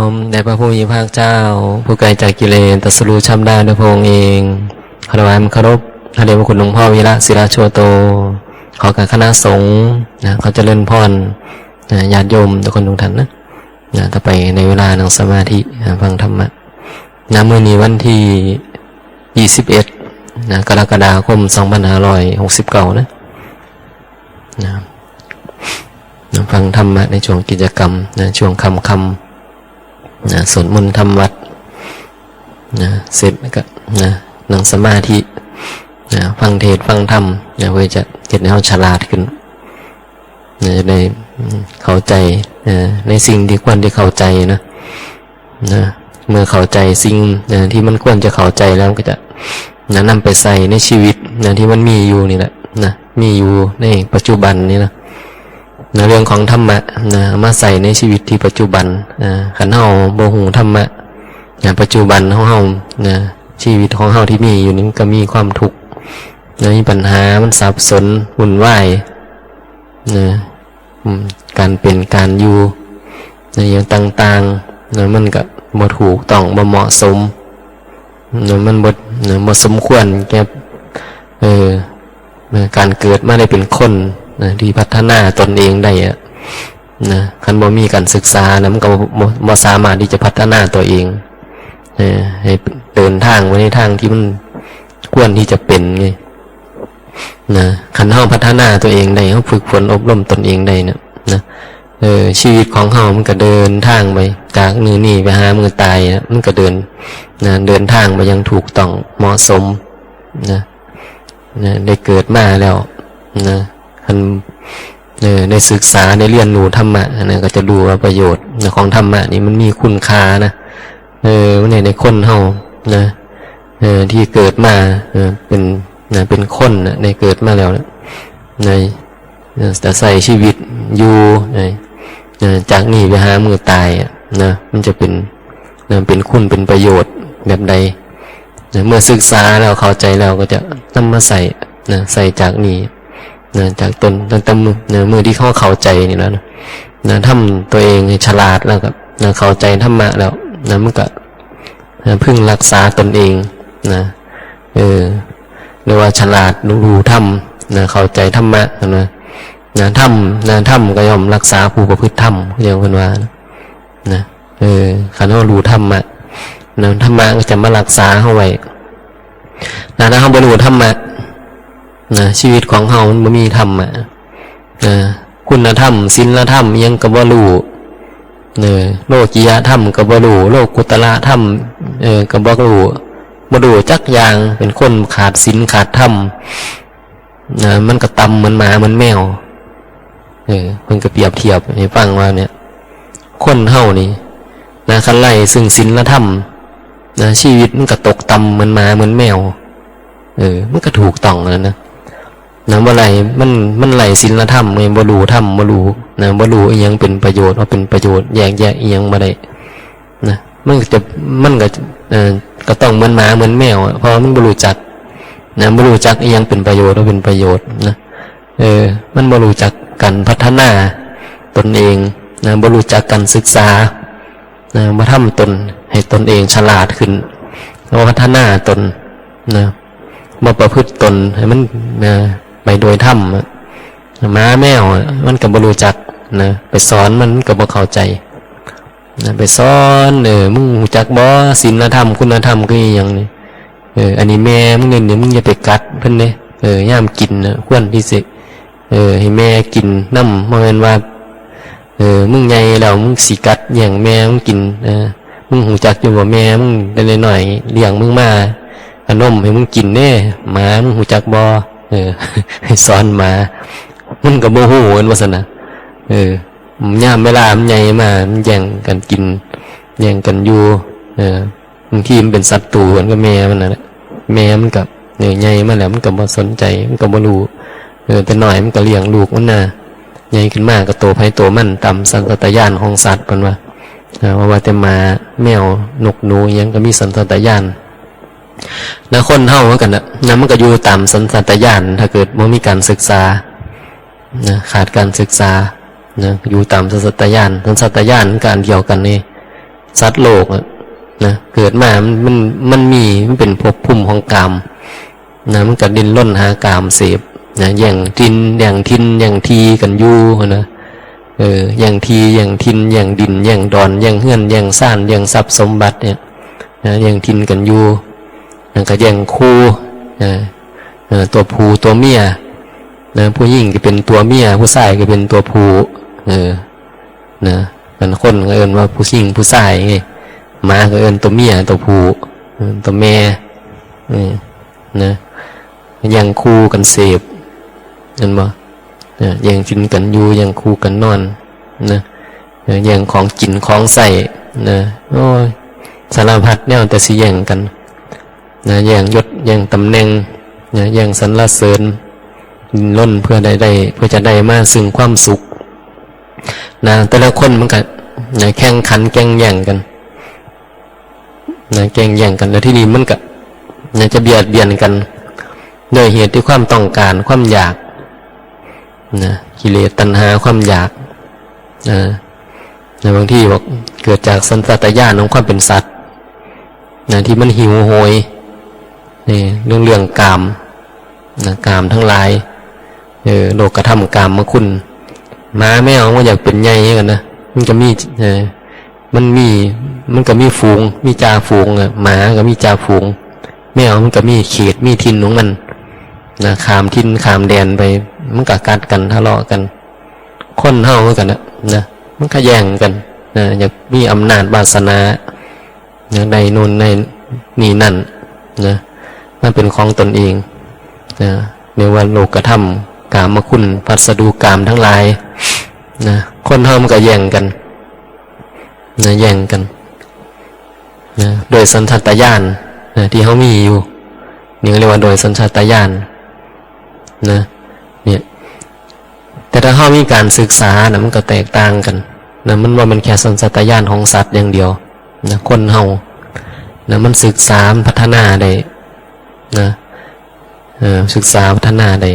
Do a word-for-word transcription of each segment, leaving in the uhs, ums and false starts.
มแด่พระผู้มีพระภาคเจ้า ผู้ไกลจากกิเลส ตรัสรู้ชอบได้ด้วยพระองค์เอง ขอถวายความเคารพพระเดชพระคุณหลวงพ่อวีระศิลาโชโต ขอกับคณะสงฆ์นะ ขอเจริญพรนะ ญาติโยมทุกคนทุกท่านนะ นะ ต่อไปในเวลานั่งสมาธินะ ฟังธรรมะนะ มื้อนี้วันที่ยี่สิบเอ็ดนะ กรกฎาคม สองพันห้าร้อยหกสิบเก้านะ นะ นะ ฟังธรรมะในช่วงกิจกรรมนะ ช่วงค่ำๆนะ สวดมนต์ทำวัตรนะ เสร็จแล้วก็นะ นั่งสมาธินะ ฟังเทศน์ฟังธรรมนะ เพื่อจะเฮ็ดให้เราฉลาดขึ้นนะ จะได้เข้าใจเอ่อในสิ่งที่ควรที่เข้าใจนะ นะ เมื่อเข้าใจสิ่งนะที่มันควรจะเข้าใจแล้ว มันก็จะนะนำไปใส่ในชีวิตนะที่มันมีอยู่นี่แหละนะ มีอยู่ในปัจจุบันนี่นะ นะ เรื่องของธรรมะนะ มาใส่ในชีวิตที่ปัจจุบันนะ คันเฮาบ่ฮู้ธรรมะนะ ปัจจุบันของเฮานะ ชีวิตของเฮาที่มีอยู่นี่มันก็มีความทุกข์นะ มีปัญหา มันสับสน วุ่นวายนะ อืม การเป็น การอยู่นะ อย่างต่างๆนะ มันก็บ่ถูกต้อง บ่เหมาะสมนะ มันบ่นะ บ่สมควรแก่ เออนะ การเกิดมาได้เป็นคนนะ ที่พัฒนาตนเองได้อะนะ คันบ่มีการศึกษานะ มันก็บ่ บ่ บ่สามารถที่จะพัฒนาตัวเอง เออ ให้เดินทางไปในทางที่มันควรที่จะเป็นไง นะ คันเฮาพัฒนาตัวเองได้ เฮาฝึกฝนอบรมตนเองได้นะ นะ เออ ชีวิตของเฮามันก็เดินทางไป จากมื้อนี้ไปหามื้อตายนะ มันก็เดิน นะ เดินทางไปอย่างถูกต้องเหมาะสมนะ นะ ได้เกิดมาแล้วนะ คัน เออ ได้ศึกษา ได้เรียนรู้ธรรมะนะ ก็จะรู้ว่าประโยชน์นะ ของธรรมะนี่มันมีคุณค่านะ เออ มันเฮ็ดให้คนเฮานะ เออ ที่เกิดมา เออ เป็นนะ เป็นคนนะ ได้เกิดมาแล้วนะ ใน เออ จะใช้ชีวิตอยู่ ใน เออ จากนี้ไปหามื้อตายอะนะ มันจะเป็นนะ เป็นคุณ เป็นประโยชน์แบบใดนะ เมื่อศึกษาแล้วเข้าใจแล้วก็จะนำมาใช้นะ ใช้จากนี้นะ จากต้น ตั้งแต่มื้อนะ มื้อที่เฮาเข้าใจนี่แล้วนะ นะ ทำตัวเองให้ฉลาดแล้วก็นะ เข้าใจธรรมะแล้วนะ มันก็นะ พึงรักษาตนเองนะ เออ เรียกว่าฉลาดรู้ธรรมนะ เข้าใจธรรมะนะ นะ ธรรมนะ ธรรมก็ย่อมรักษาผู้ประพฤติธรรม อย่างเพิ่นว่านะ นะ เออ คันเฮารู้ธรรมะนะ ธรรมะก็จะมารักษาเฮาไว้นะ ถ้าเฮาบ่รู้ธรรมะนะ ชีวิตของเฮามันบ่มีธรรมะนะ คุณธรรม ศีลธรรมอิหยังก็บ่รู้ เออ โลกิยธรรมก็บ่รู้ โลกุตระธรรม เออ ก็บ่รู้ บ่รู้จักอย่าง เป็นคนขาดศีลขาดธรรมนะ มันก็ต่ำเหมือนหมาเหมือนแมว เออ เพิ่นก็เปรียบเทียบให้ฟังว่าเนี่ย คนเฮานี่นะ คันไร้ซึ่งศีลธรรมนะ ชีวิตมันก็ตกต่ำเหมือนหมาเหมือนแมว เออ มันก็ถูกต้องแล้วนะ นะ บ่ไร้ มัน มันไร้ศีลธรรมไง บ่รู้ธรรม บ่รู้นะ บ่รู้อิหยังเป็นประโยชน์ ว่าเป็นประโยชน์ แยกแยะอิหยังบ่ได้นะ มันก็จะ มันก็ เอ่อ ก็ต้องเหมือนหมาเหมือนแมวอะ เพราะว่ามันบ่รู้จักนะ บ่รู้จักอิหยังเป็นประโยชน์ ว่าเป็นประโยชน์นะ เออ มันบ่รู้จักการพัฒนาตนเองนะ บ่รู้จักการศึกษานะ บ่ทำตนให้ตนเองฉลาดขึ้น บ่พัฒนาตนนะ บ่ประพฤติตนให้มันนะ ไปโดยธรรมอะ หมาแมวอะ มันก็บ่รู้จักนะ ไปสอนมัน มันก็บ่เข้าใจนะ ไปสอน เออ มึงรู้จักบ่ ศีลธรรม คุณธรรมคืออิหยังนี่ เออ อันนี้แม่มึงเนี่ย มึงอย่าไปกัดเพิ่นเด้ เออ ยามกินนะ ควรที่สิ เออ ให้แม่กินนำ บ่แม่นว่า เออ มึงใหญ่แล้ว มึงสิกัดแย่งแม่มึงกิน เออ มึงรู้จักอยู่บ่ แม่มึงแต่น้อยๆเลี้ยงมึงมา เอานมให้มึงกินเด้ หมา มึงรู้จักบ่ เออ ให้สอนหมา มันก็บ่รู้ มันว่าซั่นน่ะ เออ ยามเวลามันใหญ่มา มันแย่งกันกิน แย่งกันอยู่ เออ บางทีมันเป็นศัตรูกันกับแม่มันนั่นแหละ แม่มันก็ เออ ใหญ่มาแล้ว มันก็บ่สนใจ มันก็บ่รู้ เออ แต่น้อยมันก็เลี้ยงลูกมันน่ะ ใหญ่ขึ้นมาก็โตไผโตมัน ตามสัญชาตญาณของสัตว์ เพิ่นว่า เออ ว่า ว่าแต่หมา แมว นกหนูอิหยังก็มีสัญชาตญาณ แล้วคนเฮาเหมือนกันน่ะ นะ มันก็อยู่ตามสัญชาตญาณ ถ้าเกิดบ่มีการศึกษา นะ ขาดการศึกษา นะ อยู่ตามสัญชาตญาณ สัญชาตญาณมันก็อันเดียวกันนี่ สัตว์โลกอะนะ เกิดมามันมันมันมีมันเป็นภพภูมิของกามนะ มันก็ดิ้นรนหากามเสพนะ แย่งถิ่นแย่งถิ่นแย่งที่กันอยู่นะ เออ แย่งที่แย่งถิ่นแย่งดินแย่งดอนแย่งเฮือนแย่งซานแย่งทรัพย์สมบัติเนี่ยนะ แย่งถิ่นกันอยู่ แล้วก็แย่งคู่นะ เออ ตัวผู้ตัวเมียนะ ผู้หญิงก็เป็นตัวเมีย ผู้ชายก็เป็นตัวผู้ เออ นะ บางคนก็เอิ้นว่าผู้หญิงผู้ชายไง หมาก็เอิ้นตัวเมียตัวผู้ เออ ตัวแม่ เออ นะ แย่งคู่กันเสพ เห็นบ่ เออ แย่งกินกันอยู่ แย่งคู่กันนอน นะ เออ แย่งของกินของใช้ นะ โอ้ย สารพัดแนวแต่สิแย่งกัน นะ แย่งยศ แย่งตำแหน่ง นะ แย่งสรรเสริญ ดิ้นรนเพื่อได้ได้ เพื่อจะได้มาซึ่งความสุข นะ แต่ละคนมันก็ นะ แข่งขันแข่งแย่งกัน นะ แข่งแย่งกัน แล้วทีนี้มันก็ นะ จะเบียดเบียนกัน ด้วยเหตุที่ความต้องการ ความอยาก นะ กิเลสตัณหา ความอยาก นะ นะ บางทีบอกเกิดจากสัญชาตญาณของความเป็นสัตว์ นะ ที่มันหิวโหย นี่ เรื่อง เรื่องกาม นะ กามทั้งหลาย เออ โลกธรรมกามคุณ หมาแมวมันอยากเป็นใหญ่กันนะ มันก็มี เออ มันมี มันก็มีฝูง มีจ่าฝูงอะ หมาก็มีจ่าฝูง แมวมันก็มีเขต มีถิ่นของมัน นะ ข้ามถิ่น ข้ามแดนไป มันก็กัดกัน ทะเลาะกัน คนเฮาคือกันนะ นะ มันก็แย่งกัน นะ อยากมีอำนาจวาสนา อยากได้นู่นได้นี่นั่น นะ มันเป็นของตนเอง นะ เรียกว่าโลกธรรม กามคุณ พัสดุกามทั้งหลาย นะ คนเฮามันก็แย่งกัน นะ แย่งกัน นะ โดยสัญชาตญาณ นะ ที่เฮามีอยู่ นี่ก็เรียกว่าโดยสัญชาตญาณ นะ เนี่ย แต่ถ้าเฮามีการศึกษานะ มันก็แตกต่างกัน นะ มันบ่แม่นแค่สัญชาตญาณของสัตว์อย่างเดียว นะ คนเฮา นะ มันศึกษา มันพัฒนาได้ นะ เอ่อ ศึกษาพัฒนาได้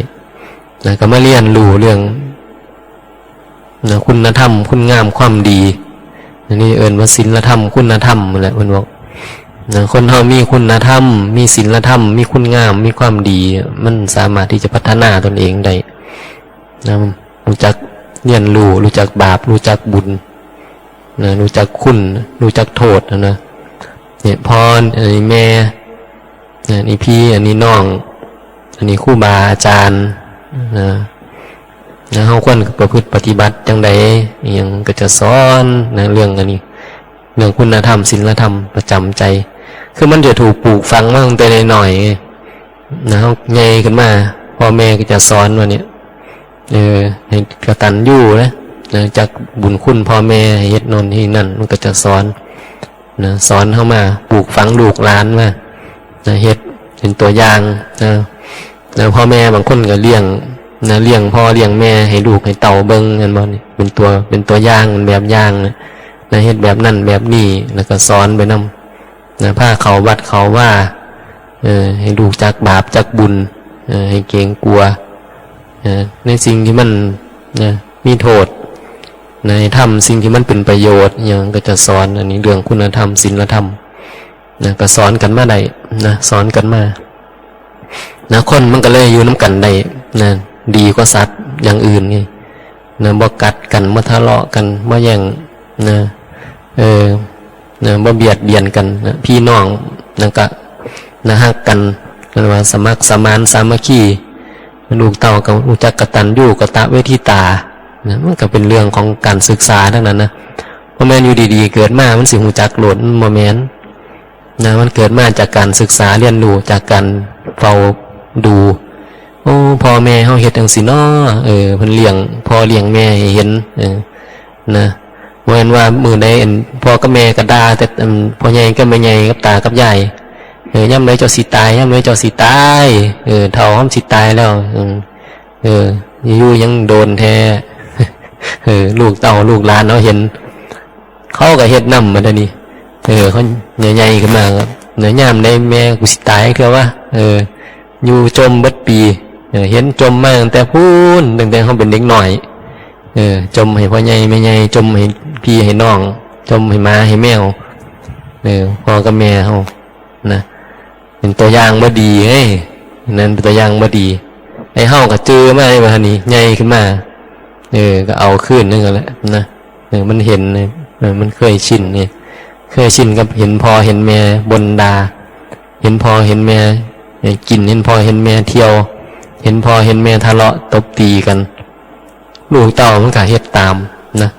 นะ ก็มาเรียนรู้เรื่อง นะ คุณธรรม คุณงามความดี อันนี้เอิ้นว่าศีลธรรม คุณธรรมนั่นแหละ เพิ่นบอก นะ คนเฮามีคุณธรรม มีศีลธรรม มีคุณงาม มีความดี มันสามารถที่จะพัฒนาตนเองได้ นะ รู้จักเรียนรู้ รู้จักบาป รู้จักบุญ นะ รู้จักคุณ รู้จักโทษนะ เนี่ย พ่อ อันนี้แม่ นะ นี่พี่ อันนี้น้อง อันนี้ครูบาอาจารย์ นะ นะ เฮาควรประพฤติปฏิบัติจั่งใด อิหยังก็จะสอน นะ เรื่องอันนี้ เรื่องคุณธรรม ศีลธรรม ประจำใจ คือมันจะถูกปลูกฝังมาตั้งแต่น้อยๆไง นะ เฮาใหญ่ขึ้นมา พ่อแม่ก็จะสอนว่าเนี่ย เออ ให้กตัญญูนะ นะ จักบุญคุณพ่อแม่ ให้เฮ็ดโน่นนี่นั่น มันก็จะสอน นะ สอนเฮามา ปลูกฝังลูกหลานมา นะ เฮ็ดเป็นตัวอย่าง นะ นะ พ่อแม่บางคนก็เลี้ยง นะ เลี้ยงพ่อเลี้ยงแม่ให้ลูกให้เต้าเบิ่ง แม่นบ่นี่ เป็นตัว เป็นตัวอย่าง เป็นแบบอย่างนะ นะ เฮ็ดแบบนั้นแบบนี้ แล้วก็สอนไปนำ นะ พาเข้าวัดเข้าวา เออ ให้รู้จักบาปจักบุญ เออ ให้เกรงกลัว เออ ในสิ่งที่มัน นะ มีโทษ นะ ให้ทำสิ่งที่มันเป็นประโยชน์ อิหยังก็จะสอน อันนี้เรื่องคุณธรรม ศีลธรรม นะ ก็สอนกันมาได้ นะ สอนกันมา นะ คนมันก็เลยอยู่นำกันได้ นะ ดีกว่าสัตว์อย่างอื่นไง นะ บ่กัดกัน บ่ทะเลาะกัน บ่แย่ง นะ เออ นะ บ่เบียดเบียนกัน นะ พี่น้อง นะ ก็ นะ ฮักกัน เรียกว่าสมัครสมานสามัคคี ลูกเต้าก็รู้จักกตัญญูกตเวทิตา นะ มันก็เป็นเรื่องของการศึกษาทั้งนั้นนะ บ่แม่นอยู่ดีๆ เกิดมา มันสิรู้จักโลด มันบ่แม่น นะ มันเกิดมาจากการศึกษาเรียนรู้ จากการเฝ้าดู โอ้ พ่อแม่เฮาเฮ็ดจั่งซี้น้อ เออ เพิ่นเลี้ยงพ่อเลี้ยงแม่ให้เห็น เออ นะ บ่แม่นว่ามื้อใดอันพ่อกับแม่ก็ด่าแต่ อันพ่อใหญ่กับแม่ใหญ่กับตากับยาย เออ ยามใดเจ้าสิตาย ยามใดเจ้าสิตาย เออ เฒ่าเฮาสิตายแล้ว อืม เออ อยู่ยังโดนแท้ เออ ลูกเต้าลูกหลานเฮาเห็น เขาก็เฮ็ดนำบัดนี้ เออ เขาใหญ่ๆขึ้นมาก็ เนี่ย ยามใดแม่กูสิตายเทื่อวะ เออ อยู่จ่มเบิดปี เออ เห็นจ่มมาตั้งแต่พู้น ตั้งแต่เฮาเป็นเด็กน้อย เออ จ่มให้พ่อใหญ่แม่ใหญ่ จ่มให้พี่ให้น้อง จ่มให้หมาให้แมว เออ พ่อกับแม่เฮานะ เป็นตัวอย่างบ่ดีเฮ้ย นั่นเป็นตัวอย่างบ่ดี ไอ้เฮาก็เจอมาไอ้ว่านี่ใหญ่ขึ้นมา เออ ก็เอาคืนนั่นก็แหละนะ เออ มันเห็นเนี่ย เออ มันเคยชินเนี่ย เคยชินกับเห็นพ่อเห็นแม่บ่นด่า เห็นพ่อเห็นแม่ เออ กิน เห็นพ่อเห็นแม่เที่ยว เห็นพ่อเห็นแม่ทะเลาะตบตีกัน ลูกเต้ามันก็เฮ็ดตามนะ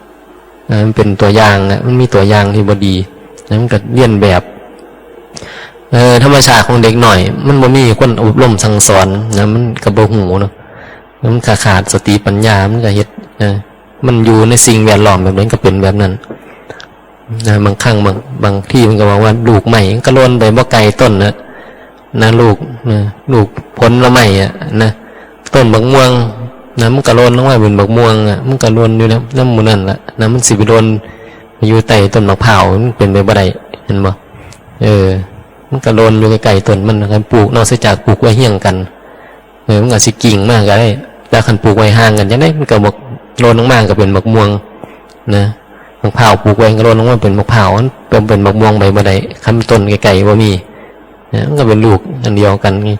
อ่า มันเป็นตัวอย่างนะ มันมีตัวอย่างที่บ่ดี แล้วมันก็เลียนแบบ เอ่อ ธรรมชาติของเด็กน้อย มันบ่มีคนอบรมสั่งสอนนะ มันก็บ่ฮู้เนาะ มันก็ขาดสติปัญญา มันก็เฮ็ดนะ มันอยู่ในสิ่งแวดล้อมแบบนั้นก็เป็นแบบนั้นนะ บางครั้งบาง บางทีมันก็บอกว่าลูกไม้มันก็หล่นไปบ่ไกลต้นนะ นะ ลูก นะ ลูกผลไม้อะนะ ต้นบักม่วงนะ มันก็หล่นลงมาเป็นบักม่วงอะ มันก็หล่นอยู่นะ นำหมู่นั่นล่ะนะ มันสิไปหล่นอยู่ใต้ต้นมะพร้าว มันเป็นไปบ่ได้ เห็นบ่ เออ มันก็หล่นอยู่ใกล้ๆต้นมัน คันปลูก นอกเสียจากปลูกไว้เฮี้ยงกัน เออ มันก็สิกิ่งมากก็ได้ แต่คันปลูกไว้ห่างกันจั่งใด๋ มันก็บ่ หล่นลงมาก็เป็นบักม่วงนะ มะพร้าวปลูกไว้ก็หล่นลงมาเป็นมะพร้าว มันเป็นบักม่วงไปบ่ได้ คันต้นใกล้ๆบ่มีนะ มันก็เป็นลูกอันเดียวกันไง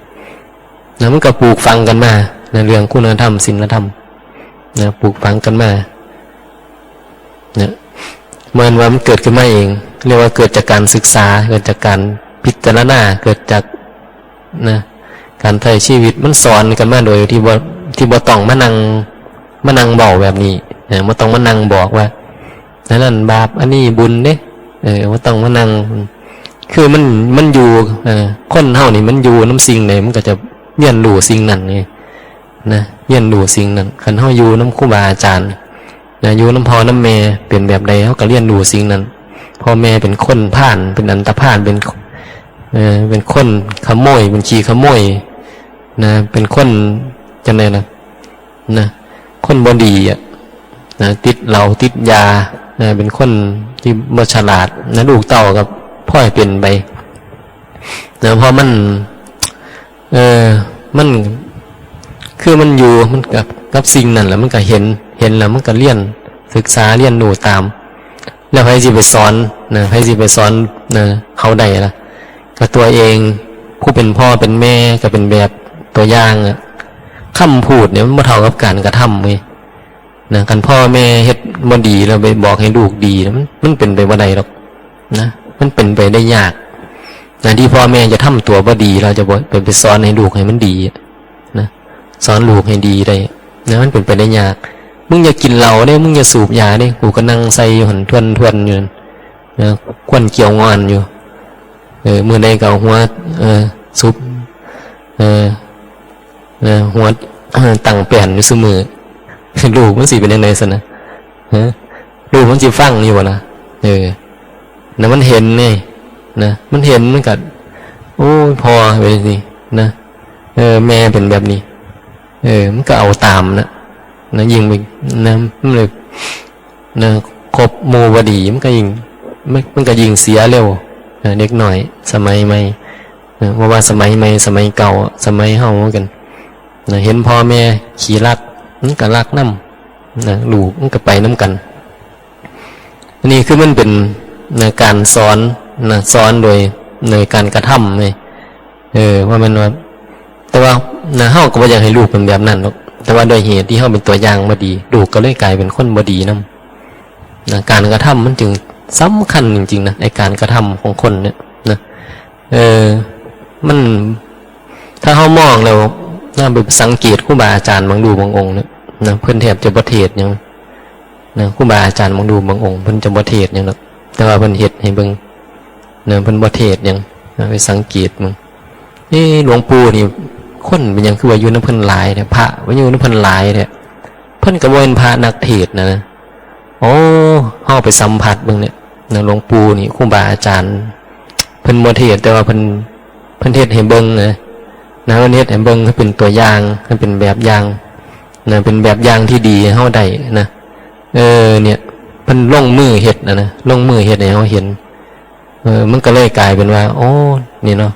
นะ มันก็ปลูกฝังกันมานะ เรื่องคุณธรรม ศีลธรรมนะ ปลูกฝังกันมานะ เหมือนว่ามันเกิดขึ้นมาเอง เรียกว่าเกิดจากการศึกษา เกิดจากการพิจารณา เกิดจาก นะ การใช้ชีวิตมันสอนกันมาโดยที่บ่ ที่บ่ต้องมานั่ง มานั่งเว้าแบบนี้นะ บ่ต้องมานั่งบอกว่า อันนั้นบาป อันนี้บุญเด้ เออ บ่ต้องมานั่ง คือมัน มันอยู่ เออ คนเฮานี่มันอยู่นำสิ่งใดมันก็จะเรียนรู้สิ่งนั้นไง นะ เรียนรู้สิ่งนั้น คันเฮาอยู่นำครูบาอาจารย์ นะ อยู่นำพ่อนำแม่เป็นแบบใด เฮาก็เรียนรู้สิ่งนั้น พ่อแม่เป็นคนพาล เป็นอันธพาล เป็น เอ่อ เป็นคนขโมย เป็นขี้ขโมย นะ เป็นคนจั่งใด๋นะ นะ คนบ่ดีอะ นะ ติดเหล้า ติดยา นะ เป็นคนที่บ่ฉลาด นะ ลูกเต้าก็พลอยเป็นไป นะ เพราะมัน เออ มัน คือมันอยู่ มันกับ กับสิ่งนั้นแหละ มันก็เห็น เห็นแล้วมันก็เรียน ศึกษาเรียนรู้ตาม แล้วไผสิไปสอนนะ ไผสิไปสอนนะ เขาได้ล่ะ ก็ตัวเอง ผู้เป็นพ่อเป็นแม่ก็เป็นแบบตัวอย่างอะ คำพูดเนี่ยมันบ่เท่ากับการกระทำเว้ย นะ คันพ่อแม่เฮ็ดบ่ดีแล้วไปบอกให้ลูกดีนะ มัน มันเป็นไปบ่ได้หรอกนะ มันเป็นไปได้ยากนะ ที่พ่อแม่จะทำตัวบ่ดี เราจะบ่ไป ไปสอนให้ลูกให้มันดีอะนะ สอนลูกให้ดีได้นะ มันเป็นไปได้ยาก มึงอย่ากินเหล้าเด้ มึงอย่าสูบยาเด้ กูก็นั่งใส่อยู่หั่นทวนๆอยู่นั่นนะ ควันเขียวงอนอยู่ เออ มื้อใดก็เอาหัว เออ ซุบ เออ นะ หัว เออ ตั้งแป้นอยู่ซุมื้อ ลูกมันสิเป็นจั่งใด๋ซั่นนะ ฮะ ลูกมันสิฟังอยู่บ่ล่ะ เออ นะ มันเห็นนี่ นะ มันเห็นมันก็ โอ้ย พ่อเป็นจั่งซี้นะ เออ แม่เป็นแบบนี้ เออ มันก็เอาตามนะ นะ ยิ่งไป นะ มันเลย นะ คบหมู่บ่ดี มันก็ยิ่ง มัน มันก็ยิ่งเสียเร็ว นะ เด็กน้อย สมัยใหม่ นะ บ่ว่าสมัยใหม่ สมัยเก่า สมัยเฮาคือกัน นะ เห็นพ่อแม่ขี้ลัก มันก็ลักนำ นะ ลูกมันก็ไปนำกัน อันนี้คือมันเป็น นะ การสอน นะ สอนโดย โดยการกระทำเลย เออ ว่าแม่นว่า แต่ว่า นะ เฮาก็บ่อยากให้ลูกเป็นแบบนั้นหรอก แต่ว่าด้วยเหตุที่เฮาเป็นตัวอย่างบ่ดี ลูกก็เลยกลายเป็นคนบ่ดีนำ นะ การกระทำมันจึงสำคัญจริงๆนะ ไอ้การกระทำของคนเนี่ยนะ เออ มัน ถ้าเฮามองแล้วนะ ไปสังเกตครูบาอาจารย์บางรูปบางองค์เนี่ยนะ เพิ่นแทบจะบ่เทศน์หยังนะ ครูบาอาจารย์บางรูปบางองค์ เพิ่นจะบ่เทศน์หยังดอก แต่ว่าเพิ่นเฮ็ดให้เบิ่งนะ เพิ่นบ่เทศน์หยังนะ ไปสังเกตเบิ่ง เอ๊ะ หลวงปู่นี่ คนเป็นหยังคือว่าอยู่นำเพิ่นหลายแท้ พระว่าอยู่นำเพิ่นหลายแท้ เพิ่นก็บ่แม่นพระนักเทศน์นะ โอ้ เฮาไปสัมผัสเบิ่งเนี่ยนะ หลวงปู่นี่ ครูบาอาจารย์ เพิ่นบ่เทศน์ แต่ว่าเพิ่น เพิ่นเฮ็ดให้เบิ่งนะ นะ เพิ่นเฮ็ดให้เบิ่ง ให้เป็นตัวอย่าง ให้เป็นแบบอย่างนะ เป็นแบบอย่างที่ดีให้เฮาได้นะ เออ เนี่ย เพิ่นลงมือเฮ็ดนะ นะ ลงมือเฮ็ดให้เฮาเห็น เออ มันก็เลยกลายเป็นว่า โอ้ นี่เนาะ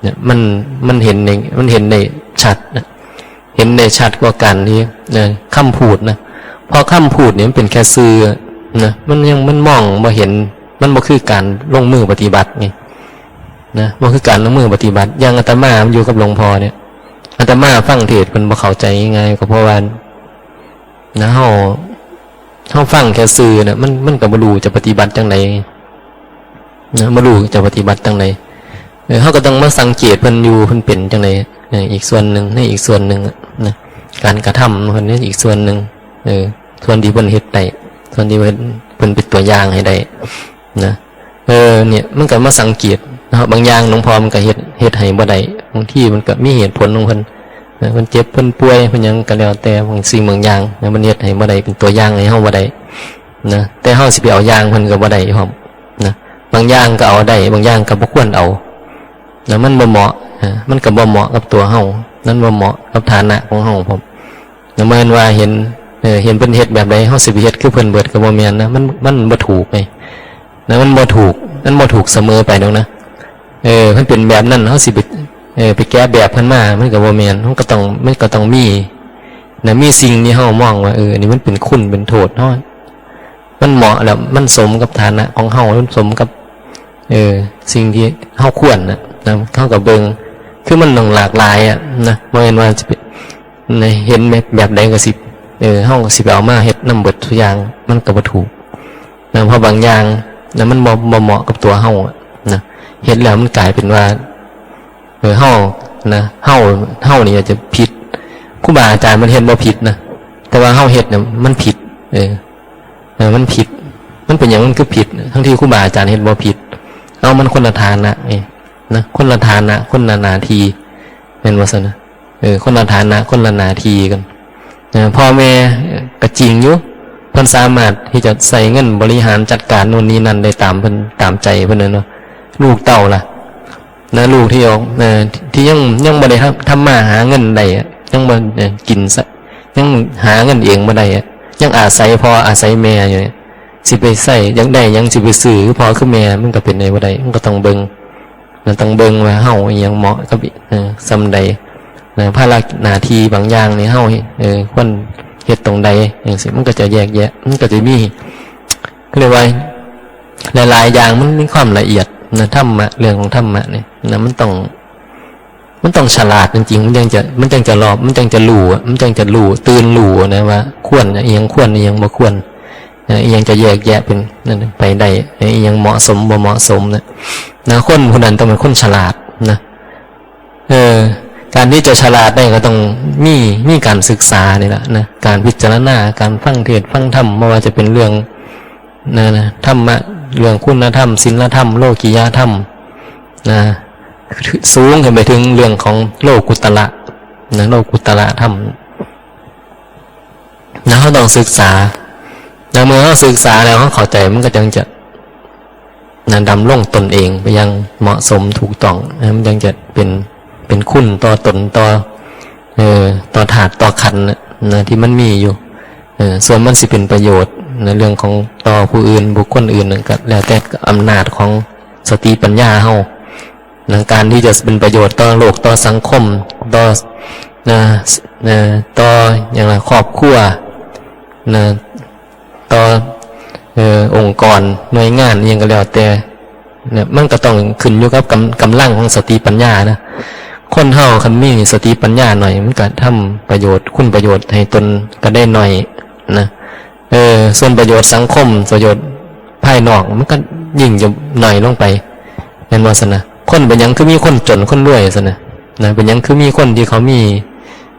เนี่ย มัน มันเห็นใน มันเห็นได้ชัดนะ เห็นได้ชัดกว่าการที่ เออ คำพูดนะ เพราะคำพูดเนี่ยมันเป็นแค่สื่อนะ มันยัง มันมองบ่เห็น มันบ่คือการลงมือปฏิบัติไง นะ บ่คือการลงมือปฏิบัติ อย่างอาตมามันอยู่กับหลวงพ่อเนี่ย อาตมาฟังเทศน์เพิ่นบ่เข้าใจง่ายๆ ก็เพราะว่า นะ เฮา เฮาฟังแค่ซื่อน่ะ มัน มันก็บ่รู้จะปฏิบัติจั่งใด นะ บ่รู้จะปฏิบัติจั่งใด เออ เฮาก็ต้องมาสังเกตเพิ่นอยู่ เพิ่นเป็นจั่งใด เออ อีกส่วนหนึ่ง ในอีกส่วนหนึ่งอะ นะ การกระทำเพิ่นนี่อีกส่วนหนึ่ง เออ ส่วนที่เพิ่นเฮ็ดได้ ส่วนที่เพิ่น เพิ่นเป็นตัวอย่างให้ได้ นะ เออ เนี่ย มันก็มาสังเกตเนาะ บางอย่างหลวงพ่อมันก็เฮ็ด เฮ็ดให้บ่ได้ บางทีมันก็มีเหตุผลของเพิ่น เออ เพิ่นเจ็บ เพิ่นป่วย เพิ่นหยังก็แล้วแต่ บางสิ่งบางอย่างนะ มันเฮ็ดให้บ่ได้ เป็นตัวอย่างให้เฮาบ่ได้ นะ แต่เฮาสิไปเอาอย่างเพิ่นก็บ่ได้พร้อม นะ บางอย่างก็เอาได้ บางอย่างก็บ่ควรเอา นะ มันบ่เหมาะ อ่า มันก็บ่เหมาะกับตัวเฮา มันบ่เหมาะกับฐานะของเฮาพร้อม นะ บ่แม่นว่าเห็น เออ เห็นเพิ่นเฮ็ดแบบใด เฮาสิไปเฮ็ดคือเพิ่นเบิดก็บ่แม่นนะ มัน มันบ่ถูกไง นะ มันบ่ถูก มันบ่ถูกเสมอไปดอกนะ เออ มันเป็นแบบนั้น เฮาสิไป เออ ไปแกะแบบเพิ่นมา มันก็บ่แม่น มันก็ต้อง มันก็ต้องมี นะ มีสิ่งที่เฮามองว่า เออ อันนี้มันเป็นคุณเป็นโทษเฮา มันเหมาะแล้ว มันสมกับฐานะของเฮา มันสมกับ เออ สิ่งที่เฮาควรน่ะ นะ เฮาก็เบิ่ง คือมันต้องหลากหลายอะ นะ บ่แม่นว่าสิไป นะ เห็นแบบ แบบใดก็สิ เออ เฮาก็สิไปเอามาเฮ็ดนำเบิดทุกอย่าง มันก็บ่ถูก นะ เพราะบางอย่างนะ มันบ่ บ่เหมาะกับตัวเฮาอะ นะ เฮ็ดแล้วมันกลายเป็นว่า เออ เฮา นะ เฮา เฮานี่อาจจะผิด ครูบาอาจารย์มันเฮ็ดบ่ผิดนะ แต่ว่าเฮาเฮ็ดเนี่ยมันผิด เออ เออ มันผิด มันเป็นหยังมันคือผิด ทั้งที่ครูบาอาจารย์เฮ็ดบ่ผิด เอามันคนละฐานะไง นะ คนละฐานะ คนละหน้าที่ แม่นบ่ซั่นนะ เออ คนละฐานะ คนละหน้าที่กัน เออ พ่อแม่ เออ ก็จริงอยู่ เพิ่นสามารถที่จะใช้เงินบริหารจัดการโน่นนี่นั่นได้ตามเพิ่น ตามใจเพิ่นน่ะเนาะ ลูกเต้าล่ะ นะ ลูกที่ออก เอ่อ ที่ยัง ยังบ่ได้ทำ ทำมาหาเงินได้อะ ยังบ่ เอ่อ กินซะ ยังหาเงินเองบ่ได้อะ ยังอาศัยพ่ออาศัยแม่อยู่เนี่ย สิไปใช้ อยากได้หยังสิไปซื้อคือพ่อคือแม่ มันก็เป็นไปบ่ได้ มันก็ต้องเบิ่ง มันต้องเบิ่งว่าเฮาอิหยังเหมาะกับ เอ่อ ส่ำใด นะ ภาระหน้าที่บางอย่างนี่เฮา เอ่อ ควรเฮ็ดตรงใด จั่งซี้ มันก็จะแยกแยะ มันก็จะมี เรียกว่า หลายๆ อย่างมันมีความละเอียดนะ ธรรมะ เรื่องของธรรมะเนี่ยนะ มันต้อง มันต้องฉลาดจริงๆ มันจั่งจะ มันจั่งจะรอบ มันจั่งจะรู้อะ มันจั่งจะรู้ ตื่นรู้นะว่าควรอะ อิหยังควร อิหยังบ่ควร นะ อิหยังจะแยกแยะเป็น นั่น ไปได้ อิหยังเหมาะสม บ่เหมาะสมนะ นะ คนผู้นั้นต้องเป็นคนฉลาดนะ เออ การที่จะฉลาดได้ก็ต้องมี มีการศึกษานี่แหละนะ การพิจารณา การฟังเทศน์ฟังธรรม บ่ว่าจะเป็นเรื่อง นะ นะ ธรรมะ เรื่องคุณธรรม ศีลธรรม โลกิยธรรม นะ สูงขึ้นไปถึงเรื่องของโลกุตระ นะ โลกุตระธรรม นะ เฮาต้องศึกษา นะ เมื่อเฮาศึกษาแล้วเฮาเข้าใจ มันก็จั่งจะ นะ ดำรงตนเองไปอย่างเหมาะสมถูกต้อง นะ มันจั่งจะเป็น เป็นคุณต่อตน ต่อ เอ่อ ต่อธาตุต่อขันธ์น่ะ นะ ที่มันมีอยู่ เอ่อ ส่วนมันสิเป็นประโยชน์ นะ เรื่องของต่อผู้อื่น บุคคลอื่นน่ะ ก็แล้วแต่อำนาจของสติปัญญาเฮา นะ การที่จะเป็นประโยชน์ต่อโลก ต่อสังคม ต่อ นะ นะ ต่อ อย่างไร ครอบครัว นะ ต่อ เอ่อ องค์กร หน่วยงาน อิหยังก็แล้วแต่ นะ มันก็ต้องขึ้นอยู่กับกำ กำลังของสติปัญญานะ คนเฮาคันมีสติปัญญาหน่อย มันก็ทำประโยชน์ คุณประโยชน์ให้ตนก็ได้หน่อยนะ เออ ส่วนประโยชน์สังคม ประโยชน์ภายนอก มันก็ยิ่งจะหน่อยลงไป แม่นบ่ซั่นนะ คนเป็นหยังคือมีคนจนคนรวยซั่นนะ นะ เป็นหยังคือมีคนที่เขามี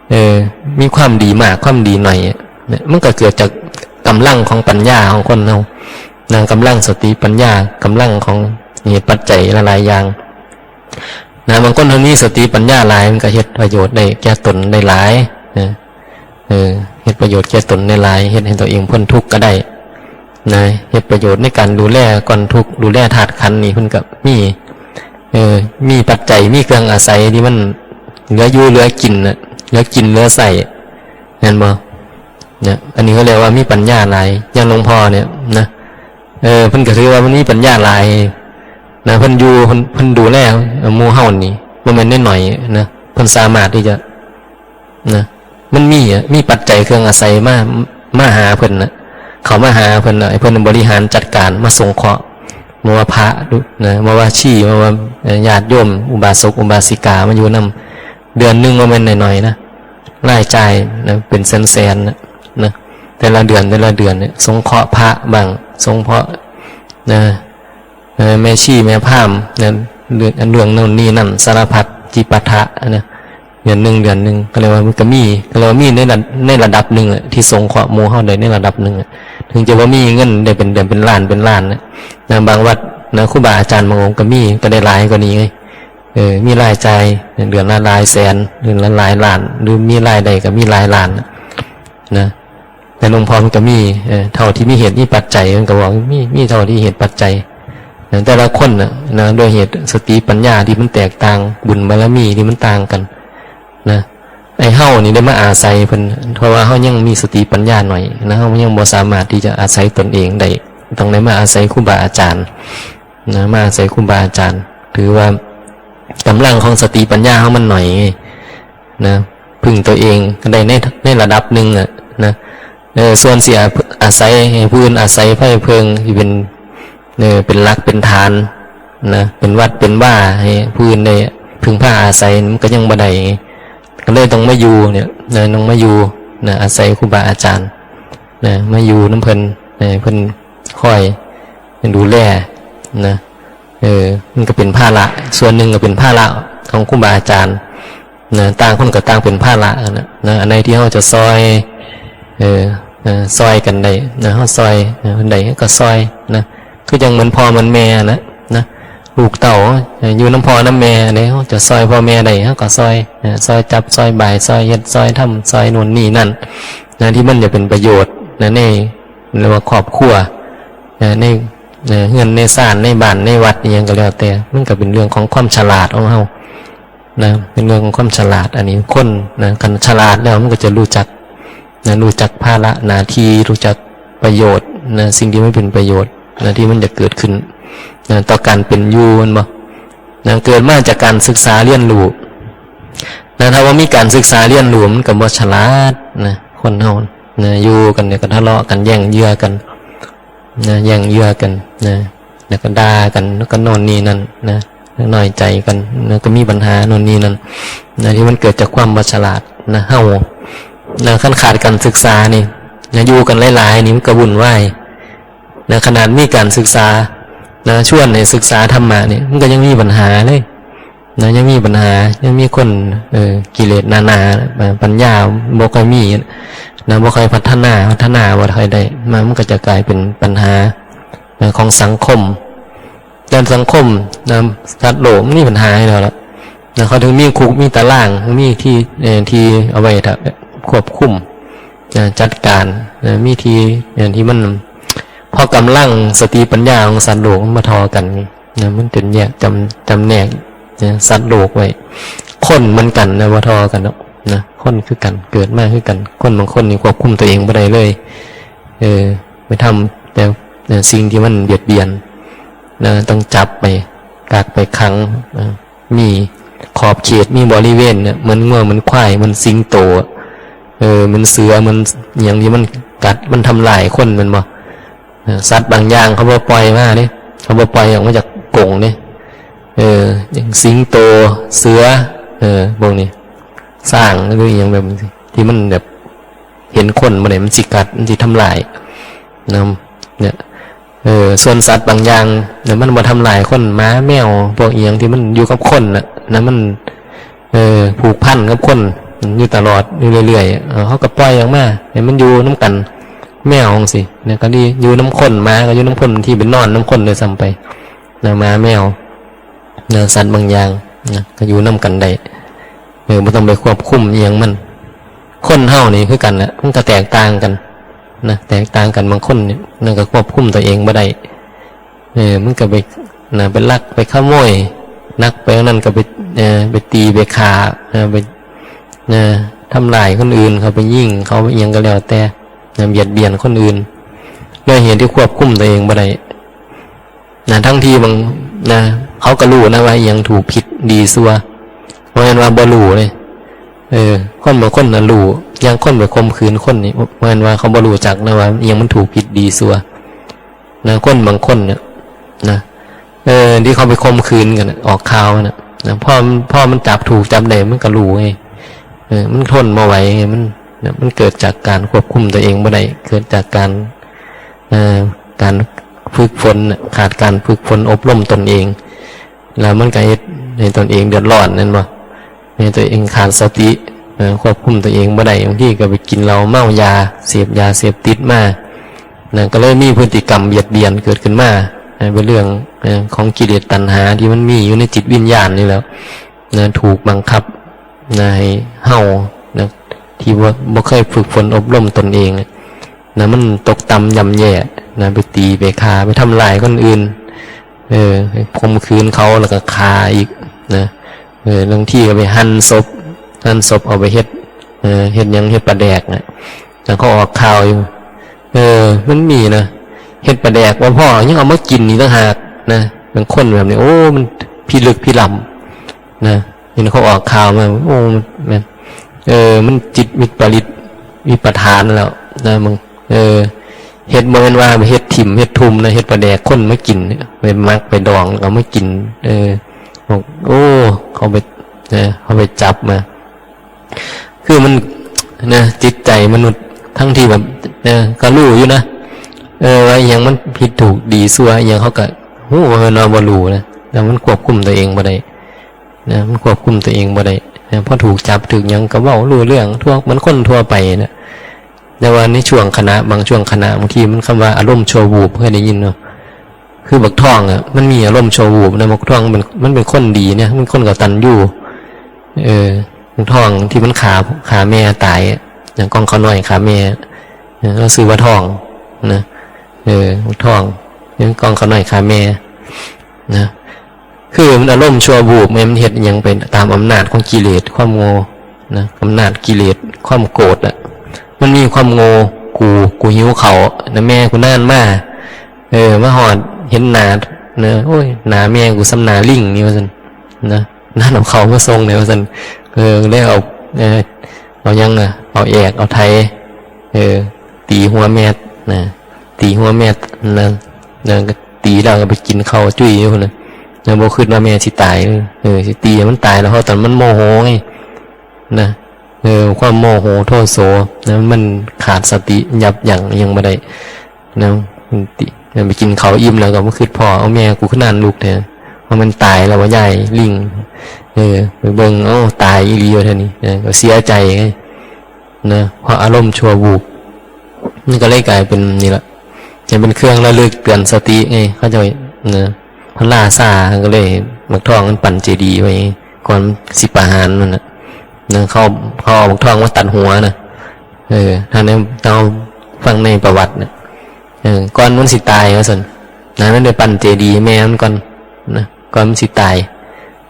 เออ มีความดีมาก ความดีหน่อยอะ เนี่ย มันก็เกิดจากกำลังของปัญญาของคนเฮา นะ กำลังสติปัญญา กำลังของเหตุปัจจัยหลายๆ อย่าง นะ บางคนเฮามีสติปัญญาหลาย มันก็เฮ็ดประโยชน์ได้แก่ตนได้หลาย นะ เออ เฮ็ดประโยชน์แก่ตนได้หลาย เฮ็ดให้ตัวเองพ้นทุกข์ก็ได้ นะ เฮ็ดประโยชน์ในการดูแลก้อนทุกข์ ดูแลธาตุขันธ์นี่ เพิ่นก็มี เออ มีปัจจัย มีเครื่องอาศัยที่มันเหลืออยู่เหลือกินน่ะ เหลือกินเหลือใช้ แม่นบ่ เนี่ย อันนี้เขาเรียกว่ามีปัญญาหลาย อย่างหลวงพ่อเนี่ยนะ เออ เพิ่นก็ถือว่ามันมีปัญญาหลายนะ เพิ่นอยู่ เพิ่น เพิ่นดูแลหมู่เฮานี่ บ่แม่นน้อยๆ นะ เพิ่นสามารถที่จะ นะ มันมีอะ มีปัจจัยเครื่องอาศัยมา มาหาเพิ่นน่ะ เข้ามาหาเพิ่นน่ะ ให้เพิ่นบริหารจัดการ มาสงเคราะห์ บ่ว่าพระนะ บ่ว่าชี บ่ว่า เอ่อ ญาติโยม อุบาสก อุบาสิกา มาอยู่นำ เดือนหนึ่งบ่แม่นน้อยๆ นะ รายจ่ายนะ เป็นแสนๆ นะ นะ แต่ละเดือน แต่ละเดือนเนี่ย สงเคราะห์พระบ้าง สงเคราะห์ นะ เอ่อ แม่ชี แม่พราหมณ์ นะ เรื่อง เรื่องโน่นนี่นั่น สารพัด จิปาถะนะ เดือนหนึ่ง เดือนหนึ่ง ก็เรียกว่ามันก็มี ก็เรียกว่ามีในระ ในระดับหนึ่งอะ ที่สงเคราะห์หมู่เฮาได้ในระดับหนึ่งอะ ถึงจะบ่มีเงินได้เป็นเดือนเป็นล้านเป็นล้านนะ นะ บางวัดนะ ครูบาอาจารย์บางองค์ก็มี ก็ได้หลายกว่านี้ไง เออ มีรายจ่ายเดือนละหลายแสน เดือนละหลายล้าน หรือมีรายได้ก็มีหลายล้านนะ แต่หลวงพ่อมันก็มี เอ่อ เท่าที่มีเหตุมีปัจจัย มันก็บอกมี มีเท่าที่เหตุปัจจัย แต่ละคนน่ะนะ ด้วยเหตุสติปัญญาที่มันแตกต่าง บุญบารมีที่มันต่างกันนะ ไอ้เฮานี่ได้มาอาศัยเพิ่น เพราะว่าเฮายังมีสติปัญญาหน่อยนะ เฮายังบ่สามารถที่จะอาศัยตนเองได้ ต้องได้มาอาศัยครูบาอาจารย์นะ มาอาศัยครูบาอาจารย์ ถือว่ากำลังของสติปัญญาเฮามันหน่อยไง นะ พึ่งตัวเองก็ได้ใน ในระดับหนึ่งอะนะ เออ ส่วนสิอา อาศัยให้ผู้อื่นอาศัยไผเพิ่งที่เป็น เออ เป็นหลักเป็นฐานนะ เป็นวัดเป็นว่าให้ผู้อื่นได้พึ่งพาอาศัย มันก็ยังบ่ได้ไง ก็เลยต้องมาอยู่เนี่ยนะ ต้องมาอยู่นะ อาศัยครูบาอาจารย์นะ มาอยู่นำเพิ่นนะ เพิ่นคอยดูแลนะ เออ มันก็เป็นภาระ ส่วนหนึ่งก็เป็นภาระของครูบาอาจารย์นะ ต่างคนก็ต่างเป็นภาระนะ นะ อันใดที่เฮาจะซอย เออ เออ ซอยกันได้นะ เฮาซอย เออ ได้ก็ซอยนะ คือจั่งเหมือนพ่อเหมือนแม่นะ นะ ลูกเต้า เออ อยู่นำพ่อนำแม่ อันใดเฮาจะซอยพ่อแม่ได้เฮาก็ซอย เออ ซอยจับ ซอยบาย ซอยเฮ็ด ซอยทำ ซอยโน่นนี่นั่นนะ ที่มันจะเป็นประโยชน์นะ ใน เรียกว่าครอบครัวนะ ใน เอ่อ เฮือนในซาน ในบ้านในวัดอิหยังก็แล้วแต่ มันก็เป็นเรื่องของความฉลาดของเฮานะ เป็นเรื่องของความฉลาด อันนี้คนนะ คันฉลาดแล้วมันก็จะรู้จักนะ รู้จักภาระหน้าที่ รู้จักประโยชน์นะ สิ่งที่มันเป็นประโยชน์นะ ที่มันจะเกิดขึ้นนะ ต่อการเป็นอยู่ แม่นบ่นะ เกิดมาจากการศึกษาเรียนรู้นะ ถ้าบ่มีการศึกษาเรียนรู้ มันก็บ่ฉลาดนะ คนเฮานะ อยู่กันเนี่ยก็ทะเลาะกัน แย่งเหยื่อกัน นะ แย่งเหยื่อกันนะ แล้วก็ด่ากัน แล้วก็โน่นนี่นั่นนะ น้อยใจกัน แล้วก็มีปัญหาโน่นนี่นั่นนะ ที่มันเกิดจากความบ่ฉลาดนะ เฮานะ คันขาดการศึกษานี่นะ อยู่กันหลายๆ นี่มันก็วุ่นวายนะ ขนาดมีการศึกษานะ ชวนให้ศึกษาธรรมะนี่ มันก็ยังมีปัญหาเลย นะ ยังมีปัญหา ยังมีคน เอ่อ กิเลสหนาๆ เอ่อ ปัญญาบ่ค่อยมีนะ บ่ค่อยพัฒนา พัฒนาบ่ค่อยได้ มัน มันก็จะกลายเป็นปัญหา เอ่อ ของสังคม ด้านสังคมนะ สัตว์โลกมันมีปัญหาอยู่แล้วล่ะนะ เขาถึงมีคุก มีตาราง มีที่ เอ่อ ที่เอาไว้ถ้าควบคุมนะ จัดการนะ มีที่ เอ่อ ที่มัน เพราะกำลังสติปัญญาของสัตว์โลกมันบ่เท่ากันไง นะ มันเป็นแยกจำ จำแนกนะ สัตว์โลกไว้ คนเหมือนกันนะ บ่เท่ากันดอกนะ คนคือกัน เกิดมาคือกัน คนบางคนนี่ควบคุมตัวเองบ่ได้เลย เออ ไปทำแต่ เอ่อ สิ่งที่มันเบียดเบียนนะ ต้องจับไป กักไปขังนะ มีขอบเขต มีบริเวณเนี่ย เหมือนงัว เหมือนควาย เหมือนสิงโต เออ เหมือนเสือ เหมือนอหย่างที่มันกัด มันทำลายคน แม่นบ่ เออ สัตว์บางอย่างเขาบ่ปล่อยมาเด้ เขาบ่ปล่อยออกมาจากกรงเด้ เออ อย่างสิงโต เสือ เออ พวกนี้ ช้าง หรืออหย่างแบบนี้ ที่มันแบบ เห็นคนบ่ได้ มันสิกัด มันสิทำลายนะ เนี่ย เออ ส่วนสัตว์บางอย่างเนี่ย มันบ่ทำลายคน หมา แมว พวกอีหยังที่มันอยู่กับคนน่ะ นะ มัน เออ ผูกพันกับคนอยู่ตลอด อยู่เรื่อยๆ เออ เขาก็ปล่อยออกมาให้มันอยู่นำกัน แมวจั่งซี้ เนี่ย ก็ดี อยู่นำคน หมาก็อยู่นำคน บางทีไปนอนนำคนด้วยซ้ำไป นะ หมา แมว นะ สัตว์บางอย่าง นะ ก็อยู่นำกันได้ เออ บ่ต้องไปควบคุมอีหยังมัน คนเฮานี่คือกันแหละ มันก็แตกต่างกัน นะ แตกต่างกัน บางคนนี่ นั่นก็ควบคุมตัวเองบ่ได้ เออ มันก็ไป นะ ไปลัก ไปขโมย หนักไปกว่านั้นก็ไป เออ ไปตี ไปฆ่า เออ ไป นะ ทำร้ายคนอื่น เขาไปยิง เขาไปอิหยังก็แล้วแต่ นะ เบียดเบียนคนอื่น ด้วยเหตุที่ควบคุมตัวเองบ่ได้ นะ ทั้งที่บาง นะ เขาก็รู้นะว่าอิหยังถูกผิดดีชั่ว บ่แม่นว่าบ่รู้เลย เออ คนบางคนน่ะรู้ อย่างคนไปข่มขืนคนนี่ บ่แม่นว่าเขาบ่รู้จักนะว่าอิหยังมันถูกผิดดีชั่ว นะ คนบางคนเนี่ย นะ เออ ที่เขาไปข่มขืนกันน่ะ ออกข่าวน่ะ นะ พอ พอมันจับถูกจับได้มันก็รู้ไง เออ มันทนบ่ไหวไง มัน นะ มันเกิดจากการควบคุมตัวเองบ่ได้ เกิดจากการ เอ่อ การฝึกฝนน่ะ ขาดการฝึกฝนอบรมตนเอง แล้วมันก็เฮ็ดให้ตนเองเดือดร้อน แม่นบ่ ให้ตัวเองขาดสติ เอ่อ ควบคุมตัวเองบ่ได้ บางทีก็ไปกินเหล้าเมายา เสพยาเสพติดมา นะ ก็เลยมีพฤติกรรมเบียดเบียนเกิดขึ้นมา นะ เป็นเรื่อง เอ่อ ของกิเลสตัณหาที่มันมีอยู่ในจิตวิญญาณนี่แหละ นะ ถูกบังคับ นะ ให้เฮา นะ ที่บ่ บ่เคยฝึกฝนอบรมตนเอง นะ มันตกต่ำย่ำแย่ นะ ไปตี ไปฆ่า ไปทำลายคนอื่น เออ ไปข่มขืนเขา แล้วก็ฆ่าอีก นะ เออ บางทีก็ไปหั่นศพ หั่นศพเอาไปเฮ็ด เออ เฮ็ดหยัง เฮ็ดปลาแดกน่ะ แล้วเขาออกข่าวอยู่ เออ มันมีนะ เฮ็ดปลาแดกบ่พอ ยังเอามากินอีกต่างหากนะ บางคนแบบนี้ โอ้ มันพิลึกพิล้ำนะ เห็นเขาออกข่าวมา โอ้ มัน มัน เออ มันจิตวิปริตวิปทานแล้วนะ มึง เออ เฮ็ดบ่แม่นว่าไปเฮ็ดถิ่มเฮ็ดทุ่มนะ เฮ็ดปลาแดกคนมากินเนี่ย ไปหมักไปดองแล้วก็มากิน เออ บอก โอ้ เขาไป เออ เขาไปจับมา คือมัน นะ จิตใจมนุษย์ ทั้งที่แบบ เออ ก็รู้อยู่นะ เออ ว่าอิหยังมันผิดถูกดีชั่วอิหยัง เขาก็ฮู้ว่าเฮาบ่รู้นะ แล้วมันควบคุมตัวเองบ่ได้ นะ มันควบคุมตัวเองบ่ได้ นะ พอถูกจับถูกหยังก็เว้ารู้เรื่องทั่วเหมือนคนทั่วไปนะ แต่ว่าในช่วงขณะ บางช่วงขณะ บางทีมันคำว่าอารมณ์ชั่ววูบ เคยได้ยินเนาะ คือบักทองอะ มันมีอารมณ์ชั่ววูบนะ บักทองมัน มันเป็นคนดีเนี่ย มันคนกตัญญู เออ บักทองที่มันฆ่า ฆ่าแม่ตายอะ อย่างกองข้าวน้อยฆ่าแม่ เออ แล้วชื่อว่าทองนะ เออ บักทอง เรื่องกองข้าวน้อยฆ่าแม่นะ คือมันอารมณ์ชั่ววูบไง มันเฮ็ดอิหยังไปตามอำนาจของกิเลส ความโง่นะ อำนาจกิเลส ความโกรธอะ มันมีความโง่ กู กูหิวข้าวนะ แม่กูนานมา เออ มาฮอด เห็นหน้านะ โอ้ย หน้าแม่กูส่ำหน้าลิงนี่ว่าซั่นนะ นานเอาข้าวมาส่งเนี่ยว่าซั่น เออ เลยเอา เออ เอาหยังอะ เอาแอก เอาไถ เออ ตีหัวแม่นะ ตีหัวแม่นะ นะ ก็ตีแล้วก็ไปกินข้าวจุ้ยอยู่นะ แล้วบ่คิดว่าแม่สิตาย เออ สิตีให้มันตายแล้ว เพราะตอนมันโมโหไง นะ เออ ความโมโหโทโสนะ มันขาดสติยับยั้งอิหยังบ่ได้นะ มันติ ไปกินข้าวอิ่มแล้วก็มาคิดพ้อ เอาแม่กูคือหน้าลุกแท้ ว่ามันตายแล้วว่ายายลิง เออ ไปเบิ่ง เอ้า ตายอีหลีว่าเท่านี้ เออ ก็เสียใจไง นะ เพราะอารมณ์ชั่ววูบ มันก็เลยกลายเป็นนี่ละ จะเป็นเครื่องระลึกเตือนสติไง เขาเจ้า นะ พระราชาก็เลย บักทองมันปั้นเจดีย์ไว้ ก่อนสิประหารมันน่ะ นะ เขา เขาเอาบักทองมาตัดหัวนะ เออ ถ้าใน เราฟังในประวัตินะ เออ ก่อนมันสิตายว่าซั่น นะ มันได้ปั้นเจดีย์แม่มันก่อน นะ ก่อนมันสิตาย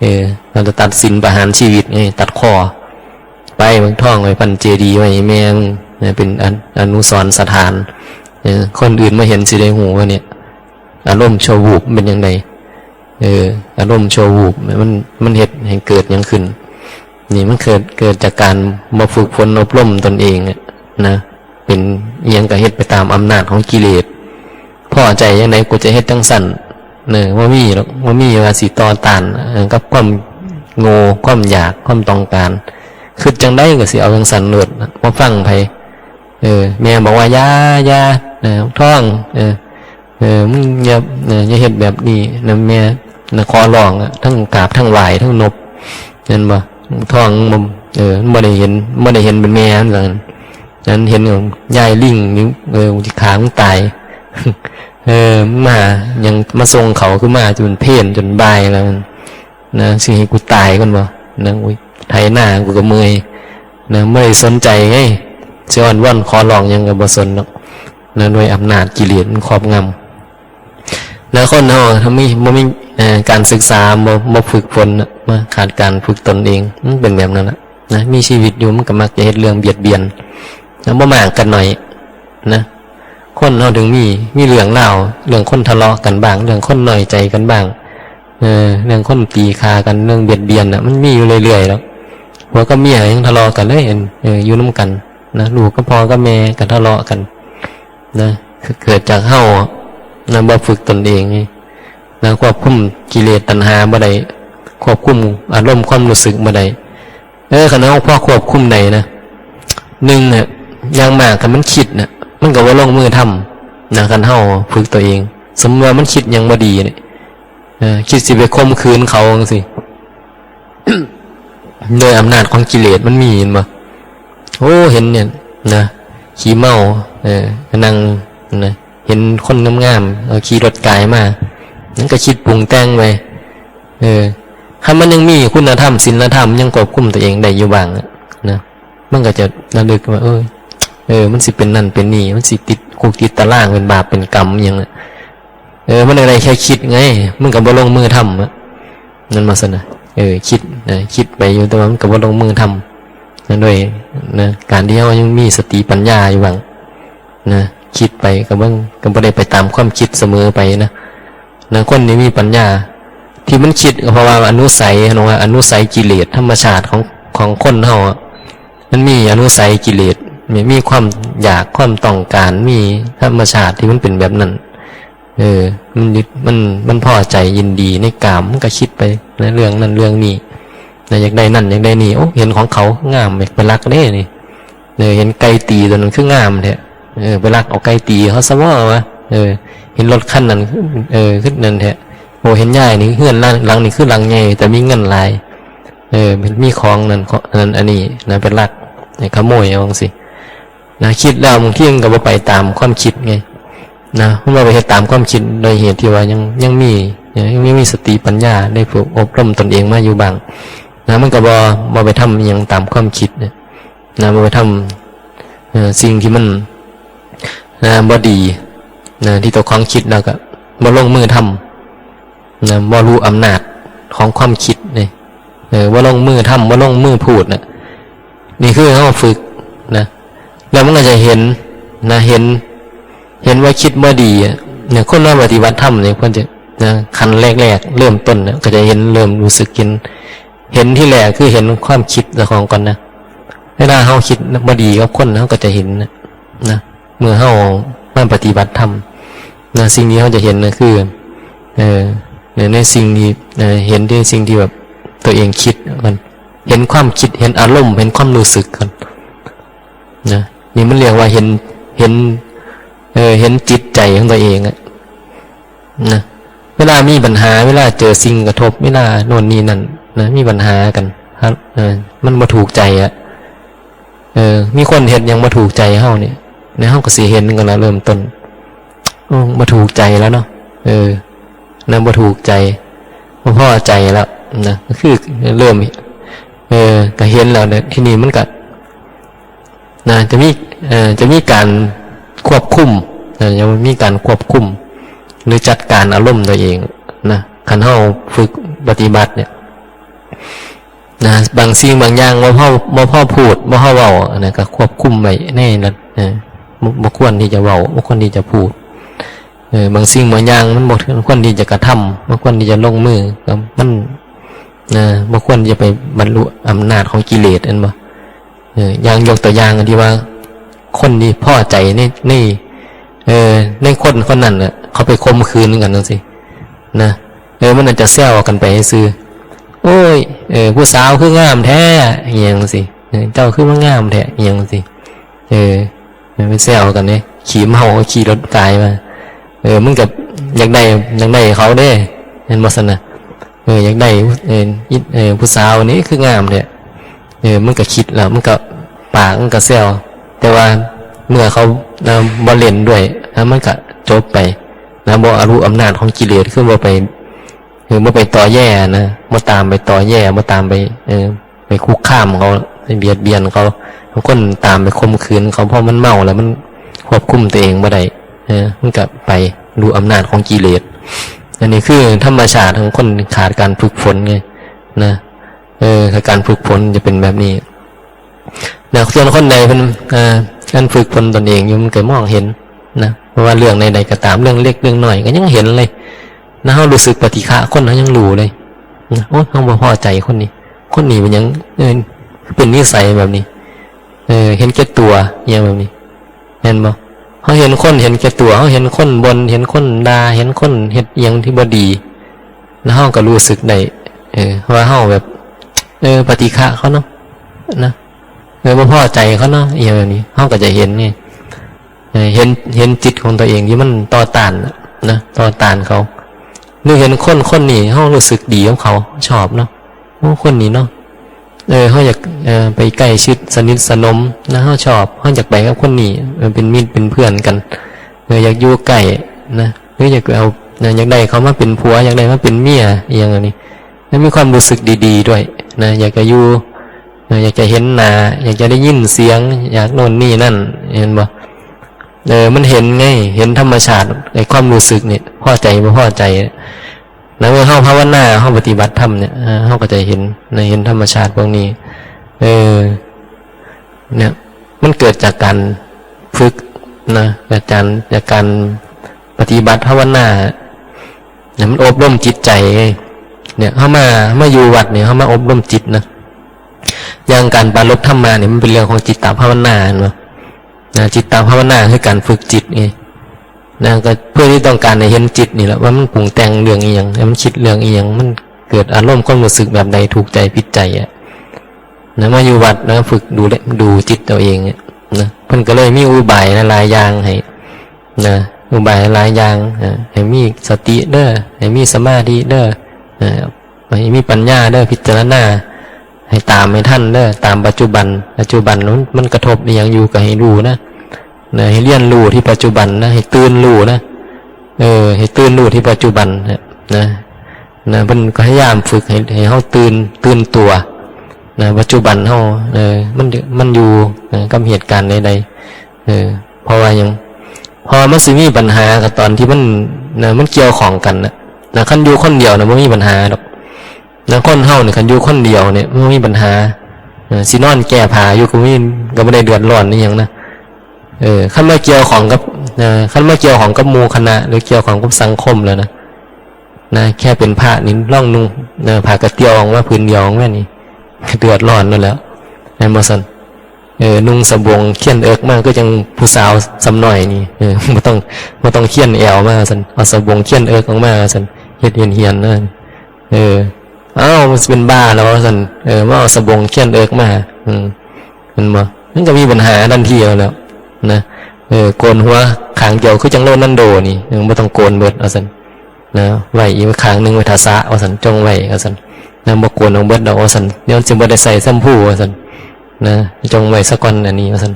เออ เราจะตัดสินประหารชีวิตไง ตัดคอ ไปบักทองไปปั้นเจดีย์ไว้ให้แม่มึง นะ เป็นอนุ อนุสรณ์สถาน เออ คนอื่นมาเห็นสิได้ฮู้ว่าเนี่ย อารมณ์ชั่ววูบมันเป็นจั่งใด เออ อารมณ์ชั่ววูบ มัน มันเฮ็ดให้เกิดหยังขึ้น นี่มันเกิด เกิดจากการบ่ฝึกฝนอบรมตนเองอะนะ เป็นอิหยังก็เฮ็ดไปตามอำนาจของกิเลส พอใจจั่งใดกูจะเฮ็ดจั่งซั้น เนอะ บ่มีหรอก บ่มีว่าสิต่อต้าน เอ่อ กับความโง่ ความอยาก ความต้องการ คิดจั่งใดก็สิเอาจั่งซั้นโลด บ่ฟังไผ เออ แม่บอกว่า อย่า อย่า เออ ทอง เออ เออ มึงอย่า เออ อย่าเฮ็ดแบบนี้นะแม่ นะ ขอร้องอะ ทั้งกราบ ทั้งไหว้ ทั้งนบ เห็นบ่ ทองมัน เออ มันบ่ได้เห็น มันบ่ได้เห็นเป็นแม่มันว่าซั่น นั้นเห็นของยายลิงนี่ เออ กูสิฆ่ามึงตาย เออ มา ยังมาส่งเขาคือมาจนเพลจนบ่ายแล้ว นะ สิให้กูตายก่อนบ่ นะ กูไถนากูก็เมื่อย นะ บ่ได้สนใจไง สิอ้อนวอนขอร้องหยังก็บ่สนดอก นะ ด้วยอำนาจกิเลสมันครอบงำ แล้วคนเฮาถ้ามี บ่มี เอ่อ การศึกษา บ่ บ่ฝึกฝนน่ะ มาขาดการฝึกตนเอง มันเป็นแบบนั้นน่ะ นะ มีชีวิตอยู่มันก็มักจะเฮ็ดเรื่องเบียดเบียน แล้วบ่มากก็น้อย นะ คนเฮาถึงมี มีเรื่องราว เรื่องคนทะเลาะกันบ้าง เรื่องคนน้อยใจกันบ้าง เออ เรื่องคนตีฆ่ากัน เรื่องเบียดเบียนน่ะ มันมีอยู่เรื่อยๆ แล้ว ผัวกับเมียยังทะเลาะกันเลย เออ อยู่นำกัน นะ ลูกกับพ่อกับแม่ก็ทะเลาะกัน นะ เกิดจากเฮา นะ บ่ฝึกตนเองไง นะ ควบคุมกิเลสตัณหาบ่ได้ ควบคุมอารมณ์ความรู้สึกบ่ได้ เออ คันเฮาพอควบคุมได้นะ หนึ่งน่ะ อย่างมากคันมันคิดน่ะ มันก็บ่ลงมือทำนะ คันเฮาฝึกตัวเอง สมมุติว่ามันคิดหยังบ่ดีเนี่ย เออ คิดสิไปข่มขืนเขาจั่งซี้ โดยอำนาจของกิเลสมันมี เห็นบ่ โอ้ เห็นเนี่ยนะ ขี้เมา เออ นั่งนะ เห็นคนงามๆ เอาขี่รถกายมา มันก็คิดปรุงแต่งไป เออ คันมันยังมีคุณธรรม ศีลธรรม ยังควบคุมตัวเองได้อยู่บ้างอะนะ มันก็จะระลึกว่า เออ เออ มันสิเป็นนั่นเป็นนี่ มันสิติดคุกติดตาราง เป็นบาปเป็นกรรมอิหยังอะ เออ มันอะไรแค่คิดไง มันก็บ่ลงมือทำอะ นั่นมาซะนะ เออ คิดนะ คิดไปอยู่ แต่ว่ามันก็บ่ลงมือทำนะ ด้วยนะ การที่เฮายังมีสติปัญญาอยู่บ้างนะ คิดไปก็บ่ ก็บ่ได้ไปตามความคิดเสมอไปนะ นะ คนที่มีปัญญา ที่มันคิดก็เพราะว่าอนุสัย เฮาว่าอนุสัยกิเลส ธรรมชาติของ ของคนเฮาอะ มันมีอนุสัยกิเลส มี มีความอยาก ความต้องการ มีธรรมชาติที่มันเป็นแบบนั้น เออ มันยึด มัน มันพอใจยินดีในกาม มันก็คิดไปในเรื่องนั้นเรื่องนี้นะ อยากได้นั่นอยากได้นี่ โอ้ เห็นของเขางาม อยากไปลักเด้นี่ เออ เห็นไก่ตีตัวนั้นคืองามแท้ เออ ไปลักเอาไก่ตีเขาซะบ่วะ เออ เห็นรถคันนั้น เออ คือนั่นแท้ โอ้ เห็นยายนี่ เฮือนหลัง หลังนี่คือหลังใหญ่ แต่มีเงินหลาย เออ มันมีของนั่น ของอันนั้นอันนี้นะ ไปลัก ไปขโมยเอาจั่งซี้นะ คิดแล้วบางทีมันก็บ่ไปตามความคิดไง นะ มันบ่ไปเฮ็ดตามความคิด โดยเหตุที่ว่ายัง ยังมี ยัง ยังมีสติปัญญา ได้ฝึกอบรมตนเองมาอยู่บ้างนะ มันก็บ่ บ่ไปทำอิหยังตามความคิดเนี่ยนะ บ่ไปทำ เอ่อ สิ่งที่มัน นะ บ่ดีนะ ที่ตัวของคิดแล้วก็บ่ลงมือทำนะ บ่รู้อำนาจของความคิดเนี่ย เออ บ่ลงมือทำ บ่ลงมือพูดน่ะ นี่คือเฮาฝึกนะ แล้วมันก็จะเห็นนะ เห็น เห็นว่าคิดบ่ดีอะ เนี่ย คนมาปฏิบัติธรรมเนี่ย ควรจะ นะ ขั้นแรกๆ เริ่มต้นน่ะ ก็จะเห็น เริ่มรู้สึกเห็น เห็นที่แรกคือเห็นความคิดเจ้าของก่อนนะ เวลาเฮาคิดบ่ดีกับคน เฮาก็จะเห็นนะ นะ เมื่อเฮามาปฏิบัติธรรมนะ สิ่งที่เฮาจะเห็นน่ะคือ เออ ใน ในสิ่งที่ เออ เห็นในสิ่งที่แบบตัวเองคิดก่อน เห็นความคิด เห็นอารมณ์ เห็นความรู้สึกก่อนนะ นี่มันเรียกว่าเห็น เห็น เออ เห็นจิตใจของตัวเองอะนะ เวลามีปัญหา เวลาเจอสิ่งกระทบ เวลาโน่นนี่นั่นนะ มีปัญหากันครับ เออ มันบ่ถูกใจอะ เออ มีคนเฮ็ดหยังบ่ถูกใจเฮาเนี่ย ในเฮาก็สิเห็นกันละเริ่มต้น โอ้ บ่ถูกใจแล้วเนาะ เออ นะ บ่ถูกใจ บ่พอใจแล้วนะ ก็คือเริ่ม เออ ก็เห็นแล้วเนี่ย ทีนี้มันก็ นะ จะมี เอ่อ จะมีการควบคุมนะ จะมีการควบคุม หรือจัดการอารมณ์ตัวเองนะ คันเฮาฝึกปฏิบัติเนี่ย นะ บางสิ่งบางอย่างบ่พอ บ่พอพูด บ่พอเว้า อันนั้นก็ควบคุมไว้ในนั้น เออ บ่ บ่ควรที่จะเว้า บ่ควรที่จะพูด เออ บางสิ่งบางอย่างมันบ่ควรที่จะกระทำ บ่ควรที่จะลงมือ ก็มัน นะ บ่ควรจะไปบรรลุอำนาจของกิเลส แม่นบ่ เออ อย่างยกตัวอย่างที่ว่า คนที่พอใจใน ใน เออ ในคนคนนั้นน่ะ เขาไปข่มขืนกันจั่งซี้นะ เออ มันอาจจะแซวกันไปซื่อ โอ้ย เออ ผู้สาวคืองามแท้ อิหยังจั่งซี้ เออ เจ้าคือมางามแท้ อิหยังจั่งซี้ เออ มันไปแซวกันเนี่ย ขี้เมาก็ขี่รถกายมา เออ มึงก็อยากได้ อยากได้เขาเด้ แม่นบ่ซั่นน่ะ เออ อยากได้ เออ อิ เออ ผู้สาวนี่คืองามแท้ เออ มึงก็คิดแล้ว มึงก็ ปากมึงก็แซว แต่ว่าเมื่อเขา เอ่อ บ่เล่นด้วย แล้วมันก็จบไปนะ บ่อารู้อำนาจของกิเลส คือบ่ไป เออ บ่ไปต่อแย่นะ บ่ตามไปต่อแย่ บ่ตามไป เออ ไปคุกคามเขา ไปเบียดเบียนเขา บางคนตามไปข่มขืนเขา เพราะมันเมาแล้วมันควบคุมตัวเองบ่ได้ เออ มันก็ไปรู้อำนาจของกิเลส อันนี้คือธรรมชาติของคนขาดการฝึกฝนไง นะ เออ ขาดการฝึกฝนจะเป็นแบบนี้ นะ ส่วนคนใดเพิ่น เอ่อ การฝึกฝนตนเองอยู่ มันก็มองเห็นนะ เพราะว่าเรื่องใดๆก็ตาม เรื่องเล็กเรื่องน้อยก็ยังเห็นเลยนะ เฮารู้สึกปฏิฆะคน เฮายังรู้เลยนะ โอ้ย เฮาบ่พอใจคนนี้ คนนี้เป็นหยัง เออ เป็นนิสัยแบบนี้ เออ เห็นแก่ตัว อิหยังแบบนี้ แม่นบ่ เฮาเห็นคนเห็นแก่ตัว เฮาเห็นคนบ่น เห็นคนด่า เห็นคนเฮ็ดอิหยังที่บ่ดี แล้วเฮาก็รู้สึกได้ เออ ว่าเฮาแบบ เออ ปฏิฆะเขาเนาะ นะ เออ บ่พอใจเขาเนาะ อีหยังแบบนี้ เฮาก็จะเห็นไง เออ เห็น เห็นจิตของตัวเองที่มันต่อต้านน่ะ นะ ต่อต้านเขา หรือเห็นคนคนนี้ เฮารู้สึกดีกับเขา ชอบเนาะ โอ้ คนนี้เนาะ เออ เฮาอยาก เออ ไปใกล้ชิดสนิทสนมนะ เฮาชอบ เฮาอยากไปกับคนนี้ เออ เป็นมิตรเป็นเพื่อนกัน เออ อยากอยู่ใกล้นะ หรืออยากเอา นะ อยากได้เขามาเป็นผัว อยากได้มาเป็นเมีย อีหยังอันนี้ แล้วมีความรู้สึกดีๆด้วยนะ อยากจะอยู่ เออ อยากจะเห็นหน้า อยากจะได้ยินเสียง อยากโน่นนี่นั่น เห็นบ่ เออ มันเห็นไง เห็นธรรมชาติ ไอ้ความรู้สึกเนี่ย พอใจบ่พอใจ นะ เมื่อเฮาภาวนา เฮาปฏิบัติธรรมเนี่ย เออ เฮาก็จะเห็นนะ เห็นธรรมชาติพวกนี้ เออ เนี่ย มันเกิดจากการฝึกนะ อาจารย์ จากการปฏิบัติภาวนา เนี่ย มันอบรมจิตใจไง เนี่ย เฮามา มาอยู่วัดเนี่ย เฮามาอบรมจิตนะ อย่างการปรารภธรรมมาเนี่ย มันเป็นเรื่องของจิตตภาวนาเนาะ นะ จิตตภาวนาคือการฝึกจิตไง นะ ก็เพื่อที่ต้องการให้เห็นจิตนี่แหละ ว่ามันปรุงแต่งเรื่องอีหยัง ให้มันคิดเรื่องอีหยัง มันเกิดอารมณ์ความรู้สึกแบบใด ถูกใจผิดใจอะ นะ มาอยู่วัดนะ ฝึกดูแล ดูจิตตัวเองเนี่ย นะ เพิ่นก็เลยมีอุบายหลายๆอย่างให้ นะ อุบายหลายอย่าง อ่า ให้มีสติเด้อ ให้มีสมาธิเด้อ อ่า ให้มีปัญญาเด้อ พิจารณา ให้ตามให้ทันเด้อ ตามปัจจุบัน ปัจจุบันมัน มันกระทบอีหยังอยู่ก็ให้รู้นะ นะ ให้เรียนรู้ที่ปัจจุบันนะ ให้ตื่นรู้นะ เออ ให้ตื่นรู้ที่ปัจจุบันนะ นะ นะ เพิ่นก็พยายามฝึกให้ ให้เฮาตื่น ตื่นตัว นะ ปัจจุบันเฮา เออ มัน มันอยู่ นะ กับเหตุการณ์ใดๆ เออ เพราะว่าหยัง เพราะว่ามันสิมีปัญหากับตอนที่มัน นะ มันเกี่ยวข้องกันนะ นะ คันอยู่คนเดียวนะ บ่มีปัญหาดอก นะ คนเฮานี่คันอยู่คนเดียวเนี่ย บ่มีปัญหา เออ สินอนแก้ผ้าอยู่ก็มี ก็บ่ได้เดือดร้อนอีหยังนะ เออ คันมาเกี่ยวข้องกับ เออ คันมาเกี่ยวข้องกับหมู่คณะ หรือเกี่ยวข้องกับสังคมแล้วนะ นะ แค่เป็นพระนี่ลองนุ่ง นะ ผ้ากระเตียวออกมาผืนเดียวออกมานี่ เดือดร้อนนั่นแหละ แม่นบ่ซั่น เออ นุ่งสบงเขียนเอิกมาก็จังผู้สาวซ้ำน้อยนี่ เออ บ่ต้อง บ่ต้องเขียนแอวมาซั่น เอาสบงเขียนเอิกออกมาซั่น เฮ็ดเหียนๆนะ เออ เอ้า มันสิเป็นบ้าแล้วว่าซั่น เออ มาเอาสบงเขียนเอิกมา อืม เห็นบ่ มันก็มีปัญหาทันทีแล้วแหละ นะ เออ โกนหัวข้างเดียวคือจังโรนัลโดนี่ เออ บ่ต้องโกนเบิดว่าซั่น นะ ไว้อีกข้างหนึ่งไว้ท่าสระว่าซั่น จงไว้ว่าซั่น นะ บ่โกนออกเบิดดอกว่าซั่น เดี๋ยวสิบ่ได้ใส่แชมพูว่าซั่น นะ จงไว้ซะก่อนอันนี้ว่าซั่น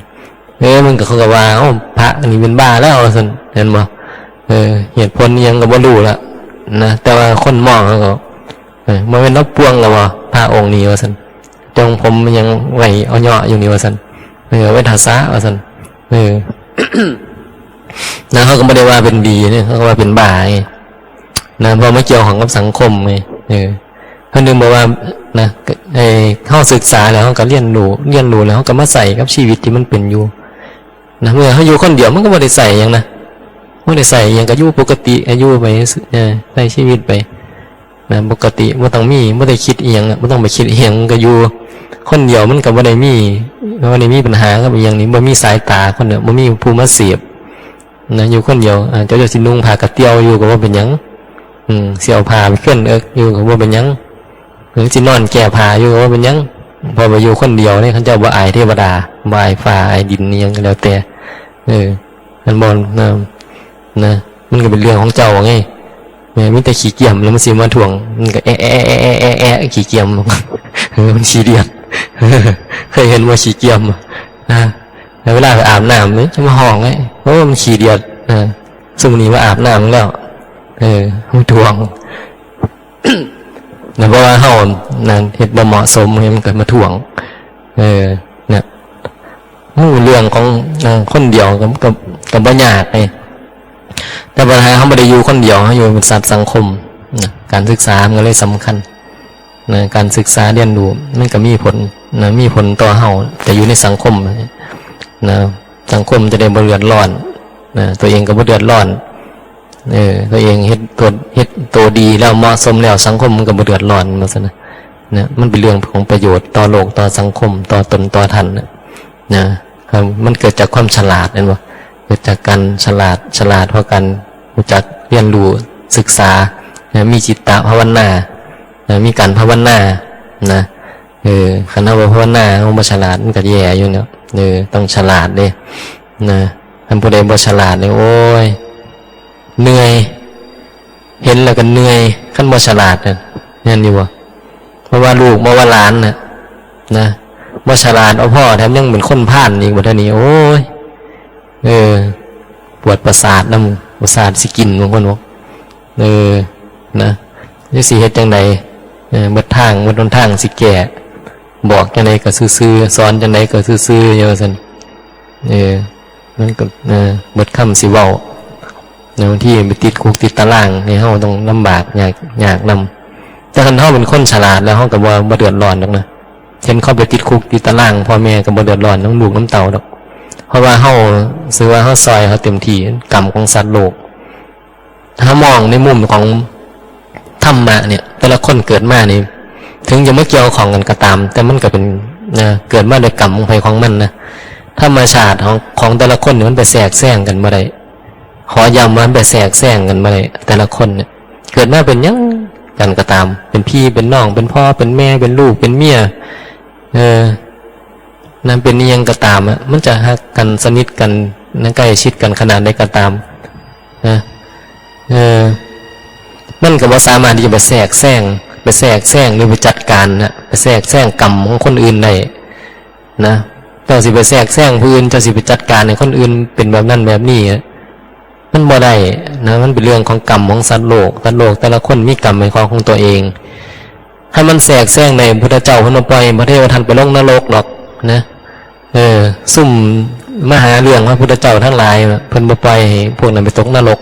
เออ มันก็ เขาก็ว่า เอ้า พระอันนี้เป็นบ้าแล้วว่าซั่น เห็นบ่ เออ เหตุผลอิหยังก็บ่รู้ละ นะ แต่ว่าคนมองเขาก็ เออ บ่แม่นลาวป่วงแล้วบ่ พระองค์นี้ว่าซั่น จงผมยังไว้เอาเหยาะอยู่นี่ว่าซั่น เออ ไว้ท่าสระว่าซั่น เออ นะ เขาก็บ่ได้ว่าเป็นดีเนี่ย เขาก็ว่าเป็นบ้าไง นะ เพราะมาเกี่ยวข้องกับสังคมไง เออ เพิ่นถึงบอกว่า นะ ไอ้ เฮาศึกษาแล้วเฮาก็เรียนรู้ เรียนรู้แล้วเฮาก็มาใช้กับชีวิตที่มันเป็นอยู่ นะ เมื่อเฮาอยู่คนเดียวมันก็บ่ได้ใช้หยังนะ บ่ได้ใช้หยัง ก็อยู่ปกติ อายุไป เออ ใช้ชีวิตไป นะ ปกติ บ่ต้องมี บ่ได้คิดอิหยังอะ บ่ต้องไปคิดอิหยัง ก็อยู่คนเดียวมันก็บ่ได้มี บ่ได้มีปัญหากับอิหยังนี่ บ่มีสายตาคนเนี่ย บ่มีผู้มาเสพ นะ อยู่คนเดียว อ่า เจ้า เจ้าสินุ่งผ้ากระเตียวอยู่ก็บ่เป็นหยัง อืม สิเอาผ้าไปเขียนเอิกอยู่ก็บ่เป็นหยัง หรือสินอนแก้ผ้าอยู่ก็บ่เป็นหยัง เพราะว่าอยู่คนเดียวเนี่ย เขาเจ้าบ่อายเทวดา บ่อายฟ้าอายดินอิหยังก็แล้วแต่ เออ มันบ่ นะ นะ มันก็เป็นเรื่องของเจ้าไง แม่นมีแต่ขี้เกียจแล้วมันสิมาถ่วง มันก็แอะแอะแอะแอะแอะแอะขี้เกียจ เออ มันขี้เดียด เคยเห็นบ่ขี้เกียจอะ นะ แล้วเวลาไปอาบน้ำนี่จะมาฮ้องไง โอ้ มันขี้เดียด นะ ซุมนี้มาอาบน้ำแล้ว เออ มาถ่วง นะ เพราะว่าเฮา นะ เฮ็ดบ่เหมาะสม มันก็มาถ่วง เออ เนี่ย ฮู้เรื่องของ เอ่อ คนเดียวก็ ก็ ก็บ่ยากไง แต่ปัญหาเฮาบ่ได้อยู่คนเดียว เฮาอยู่เป็นสัตว์สังคม นะ การศึกษามันก็เลยสำคัญ นะ การศึกษาเรียนรู้มันก็มีผล นะ มีผลต่อเฮา แต่อยู่ในสังคม นะ สังคมจะได้บ่เดือดร้อน นะ ตัวเองก็บ่เดือดร้อน เออ ตัวเองเฮ็ดตัว เฮ็ดตัวดีแล้วเหมาะสมแล้ว สังคมมันก็บ่เดือดร้อนว่าซั่นนะ นะ มันเป็นเรื่องของประโยชน์ต่อโลก ต่อสังคม ต่อตน ต่อท่านนะ นะ ครับ มันเกิดจากความฉลาด เห็นบ่ เกิดจากการฉลาด ฉลาดเพราะการรู้จักเรียนรู้ศึกษา เอ นะ มีจิตตภาวนา นะ มีการภาวนา นะ เออ คันเฮาบ่ภาวนา เฮาบ่ฉลาด มันก็แย่อยู่เนาะ เออ ต้องฉลาดเด้ นะ คันผู้ใดบ่ฉลาดเนี่ย โอ้ย เหนื่อย เห็นแล้วก็เหนื่อย คันบ่ฉลาดน่ะ แม่นอยู่บ่ เพราะว่าลูก บ่ว่าหลานน่ะ นะ บ่ฉลาด เอาพ่อแถมยังเป็นคนพาลอีกบ่เท่านี้ โอ้ย เออ ปวดประสาทนำ ประสาทสิกิน บางคนบอก เออ นะ จักสิเฮ็ดจั่งใด เออ เบิดทาง เบิดหนทางสิแก้ บอกจั่งใดก็ซื่อๆ สอนจั่งใดก็ซื่อๆ อยู่ว่าซั่น เออ มันก็ เออ เบิดคำสิเว้า แล้วบางทีไปติดคุกติดตาราง ให้เฮาต้องลำบากยาก ยากนำ แต่คันเฮาเป็นคนฉลาดแล้ว เฮาก็บ่ บ่เดือดร้อนดอกนะ เห็นเขาไปติดคุกติดตาราง พ่อแม่ก็บ่เดือดร้อนนำลูกนำเต้าดอก เพราะว่าเฮา ถือว่าเฮาซ่อยเขาเต็มที่ กรรมของสัตว์โลก ถ้ามองในมุมของธรรมะเนี่ย แต่ละคนเกิดมานี่ ถึงจะมาเกี่ยวข้องกันก็ตาม แต่มันก็เป็น นะ เกิดมาด้วยกรรมของไผของมันนะ ธรรมชาติของ ของแต่ละคนนี่มันไปแทรกแซงกันบ่ได้ ขอย้ำว่ามันไปแทรกแซงกันบ่ได้ แต่ละคนเนี่ย เกิดมาเป็นหยังกันก็ตาม เป็นพี่เป็นน้อง เป็นพ่อ เป็นแม่ เป็นลูก เป็นเมีย เออ นั่นเป็นอิหยังก็ตามอะ มันจะฮักกัน สนิทกัน นะ ใกล้ชิดกันขนาดใดก็ตาม นะ เออ มันก็บ่สามารถที่จะไปแทรกแซง ไปแทรกแซงหรือไปจัดการนะ ไปแทรกแซงกรรมของคนอื่นได้นะ เจ้าสิไปแทรกแซงผู้อื่น เจ้าสิไปจัดการให้คนอื่นเป็นแบบนั้นแบบนี้อะ มันบ่ได้นะ มันเป็นเรื่องของกรรมของสัตว์โลก สัตว์โลกแต่ละคนมีกรรมเป็นของของตัวเอง ถ้ามันแทรกแซงได้ พุทธเจ้าเพิ่นบ่ปล่อยพระเทวทัตไปลงนรกดอกนะ เออ ซุมมาหาเรื่องพระพุทธเจ้าทั้งหลายน่ะ เพิ่นบ่ปล่อยให้พวกนั้นไปตกนรก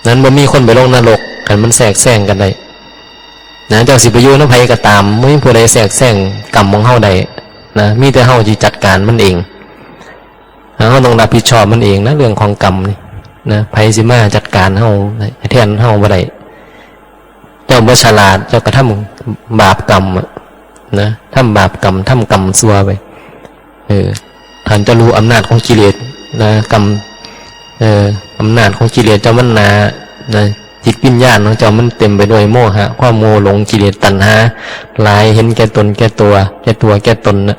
นั้นบ่มีคนไปลงนรก คันมันแทรกแซงกันได้ นะ เจ้าสิไปอยู่นำไผก็ตาม บ่มีผู้ใดแทรกแซงกรรมของเฮาได้ นะ มีแต่เฮาสิจัดการมันเอง เฮาต้องรับผิดชอบมันเองนะ เรื่องของกรรมนี่ นะ ไผสิมาจัดการเฮา แทนเฮาบ่ได้ เจ้าบ่ฉลาด เจ้าก็ทำบาปกรรมอะ นะ ทำบาปกรรม ทำกรรมชั่วไป เออ ท่านจะรู้อำนาจของกิเลสนะ กรรม เออ อำนาจของกิเลสเจ้ามันหนา นะ จิตวิญญาณของเจ้ามันเต็มไปด้วยโมหะ ความโง่หลง กิเลสตัณหา หลาย เห็นแก่ตนแก่ตัว แก่ตัวแก่ตนนะ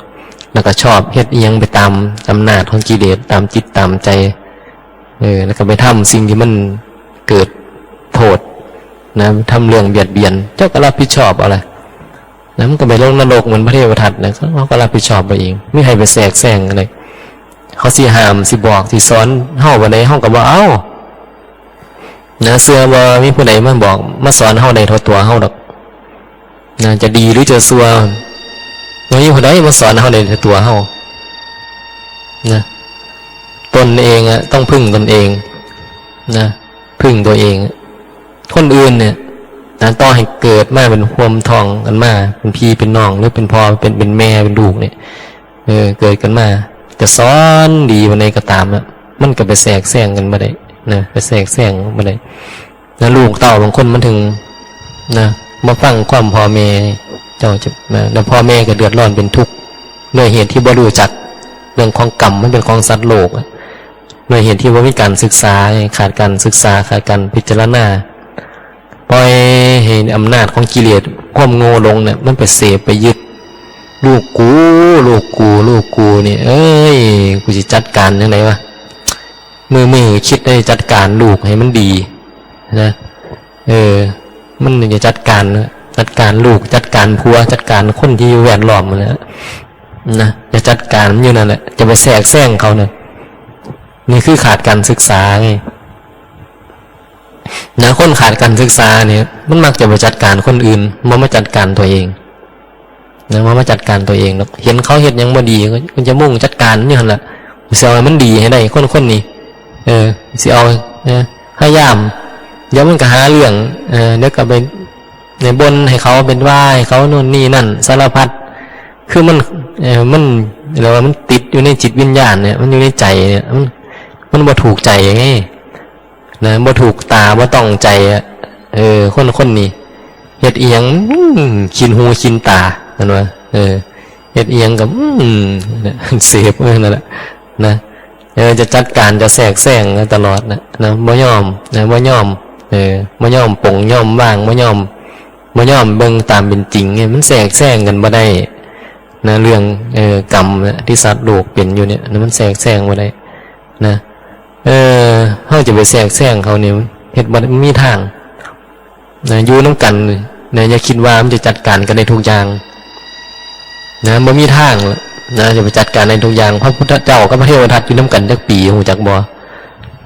แล้วก็ชอบเฮ็ดอิหยังไปตามอำนาจของกิเลส ตามจิตตามใจ เออ แล้วก็ไปทำสิ่งที่มันเกิดโทษ นะ ทำเรื่องเบียดเบียน เจ้าก็รับผิดชอบเอาล่ะ นะ มันก็ไปลงนรกเหมือนพระเทวทัตนะ เขาก็รับผิดชอบไปเอง มีใครไปแทรกแซงอะไร เขาสิห้าม สิบอก สิสอนเฮาบ่ได้ เฮาก็บ่เอา นะ เชื่อบ่ มีผู้ใดมาบอก มาสอนเฮาได้เท่าตัวเฮาดอก นะ จะดีหรือจะชั่ว บ่มีผู้ใดมาสอนเฮาได้เท่าตัวเฮา นะ ตนเองอะ ต้องพึ่งตนเอง นะ พึ่งตัวเอง คนอื่นเนี่ย นะ ต่อให้เกิดมาเป็นห่วมท้องกันมา เป็นพี่เป็นน้อง หรือเป็นพ่อ เป็น เป็นแม่ เป็นลูกเนี่ย เออ เกิดกันมา จะสอนดีปานใดก็ตามอะ มันก็ไปแทรกแซงกันบ่ได้ นะ ไปแทรกแซงบ่ได้ นะ ลูกเต้าบางคนมันถึง นะ บ่ฟังความพ่อแม่ เจ้าจะ นะ แล้วพ่อแม่ก็เดือดร้อนเป็นทุกข์ ด้วยเหตุที่บ่รู้จัก เรื่องของกรรมมันเป็นของสัตว์โลกอะ ด้วยเหตุที่บ่มีการศึกษา ขาดการศึกษา ขาดการพิจารณา ปล่อยให้อำนาจของกิเลส ความโง่หลงเนี่ย มันไปเสพไปยึด ลูกกู ลูกกู ลูกกูนี่ เอ้ย กูสิจัดการจั่งใดวะ มื้อๆ คิดได้จัดการลูกให้มันดี นะ เออ มันจะจัดการนะ จัดการลูก จัดการผัว จัดการคนที่อยู่แวดล้อมนั่นแหละ นะ จะจัดการมันอยู่นั่นแหละ จะไปแทรกแซงเขาเนี่ย นี่คือขาดการศึกษาไง นะ คนขาดการศึกษาเนี่ย มันมักจะไปจัดการคนอื่น บ่มาจัดการตัวเอง นะ บ่มาจัดการตัวเองดอก เห็นเขาเฮ็ดหยังบ่ดี ก็จะมุ่งจัดการอยู่หั่นล่ะ สิเอาให้มันดีให้ได้ คนคนนี้ เออ สิเอา เออ พยายาม เดี๋ยวมันก็หาเรื่อง เออ เดี๋ยวก็ไป ในบ่นให้เขา เป็นว่าให้เขา นู่นนี่นั่น สารพัด คือมัน เออ มัน เรียกว่ามันติดอยู่ในจิตวิญญาณเนี่ย มันอยู่ในใจเนี่ย มัน มันบ่ถูกใจไง นะ บ่ถูกตา บ่ต้องใจอะ เออ คนคนนี้ เฮ็ดอีหยัง อืม คินหูคินตา เห็นบ่ เออ เฮ็ดอีหยังก็ อืม เสพ เออ นั่นแหละ นะ เออ จะจัดการ จะแทรกแซงตลอดนะ นะ บ่ยอม นะ บ่ยอม ออบ่ยอมปลงยอมวาง บ่ยอมบ่ยอมเบิ่งตามเป็นจริงเนี่ย มันแทรกแซงกันบ่ได้นะ เรื่อง เออ กรรมนะ ที่สัตว์โลกเป็นอยู่เนี่ยนะ มันแทรกแซงบ่ได้นะ เออ เฮาจะไปแทรกแซงเขาเนี่ย เฮ็ดบ่ได้ มีทางนะ อยู่นำกันนะ อย่าคิดว่ามันจะจัดการกันได้ทุกอย่างนะ บ่มีทางนะ จะไปจัดการได้ทุกอย่าง พระพุทธเจ้ากับพระเทวทัตอยู่นำกันจักปี ฮู้จักบ่?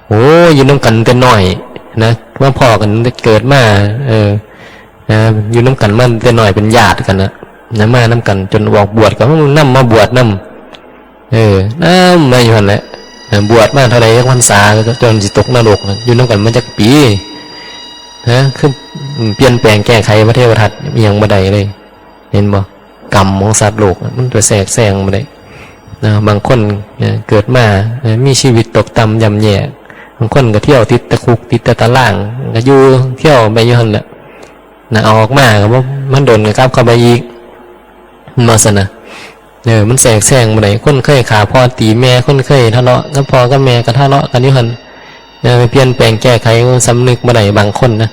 โอ้ อยู่นำกันแต่น้อยนะ มาพ้อกันเกิดมา เออ นะ อยู่นำกันมาแต่น้อย เป็นญาติกันนะ นะ มานำกันจนออกบวชก็นำมาบวชนำ เออ นำมาอยู่หั่นแหละนะ บวชมาเท่าใดจักพรรษา จนสิตกนรกนะ อยู่นำกันมาจักปี ฮะ คือเปลี่ยนแปลงแก้ไขพระเทวทัตอิหยังบ่ได้เลย เห็นบ่? กรรมของสัตว์โลกนะ มันไปแทรกแซงบ่ได้นะ บางคนนะ เกิดมานะ มีชีวิตตกต่ำย่ำแย่ บางคนก็เที่ยวติดแต่คุกติดแต่ตาราง ก็อยู่เที่ยวไปอยู่หั่นแหละนะ เอาออกมาก็บ่ มันโดนก็กลับเข้าไปอีก ว่าซั่นนะ เออ มันแทรกแซงบ่ได้ คนเคยฆ่าพ่อตีแม่ คนเคยทะเลาะกับพ่อกับแม่ก็ทะเลาะกันอยู่หั่น เออ เปลี่ยนแปลงแก้ไขสำนึกบ่ได้บางคนนะ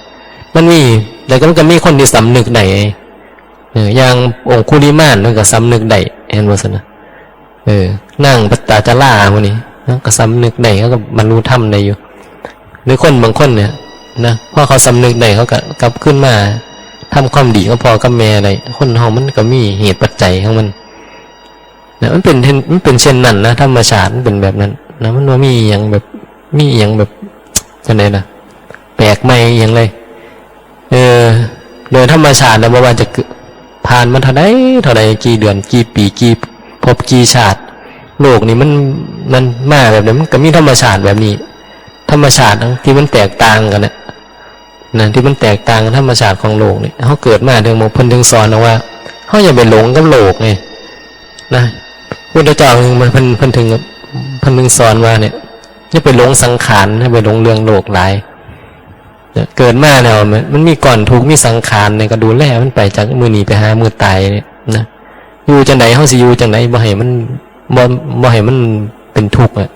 มันมี แต่ก็มันก็มีคนที่สำนึกได้ เออ อย่างองคุลิมานมันก็สำนึกได้ เห็นบ่ซั่นนะ เออ นางปัตตาจาราหมู่นี้นะ ก็สำนึกได้ เขาก็บรรลุธรรมได้อยู่ หรือคนบางคนเนี่ยนะ พอเขาสำนึกได้ เขาก็กลับคืนมาทำความดีกับพ่อกับแม่ได้ คนเฮามันก็มีเหตุปัจจัยของมันนะ มันเป็นเช่น มันเป็นเช่นนั้นนะ ธรรมชาติมันเป็นแบบนั้นนะ มันบ่มีอิหยังแบบ มีอิหยังแบบ จั่งใดล่ะ แปลกใหม่อิหยังเลย เออ โดยธรรมชาติแล้ว บ่ว่าจะเกิด ผ่านมาเท่าใดเท่าใด กี่เดือน กี่ปี กี่ภพ กี่ชาติ โลกนี่มัน มันมาแบบนี้ มันก็มีธรรมชาติแบบนี้ ธรรมชาติที่มันแตกต่างกันน่ะ นะ ที่มันแตกต่างกับธรรมชาติของโลกนี่ เฮาเกิดมาถึง เพิ่นถึงสอนเอาว่า เฮาอย่าไปหลงกับโลกนี่นะ พุทธเจ้าเพิ่น เพิ่น เพิ่นถึง เพิ่นถึงสอนว่าเนี่ย อย่าไปหลงสังขาร อย่าไปหลงเรื่องโลกหลาย เกิดมาแล้วมัน มันมีก้อนทุกข์ มีสังขารเนี่ย ก็ดูแลมันไปจากมื้อนี้ไปหามื้อตายเนี่ยนะ อยู่จั่งใด เฮาสิอยู่จั่งใด บ่ให้มัน บ่ บ่ให้มันเป็นทุกข์อะ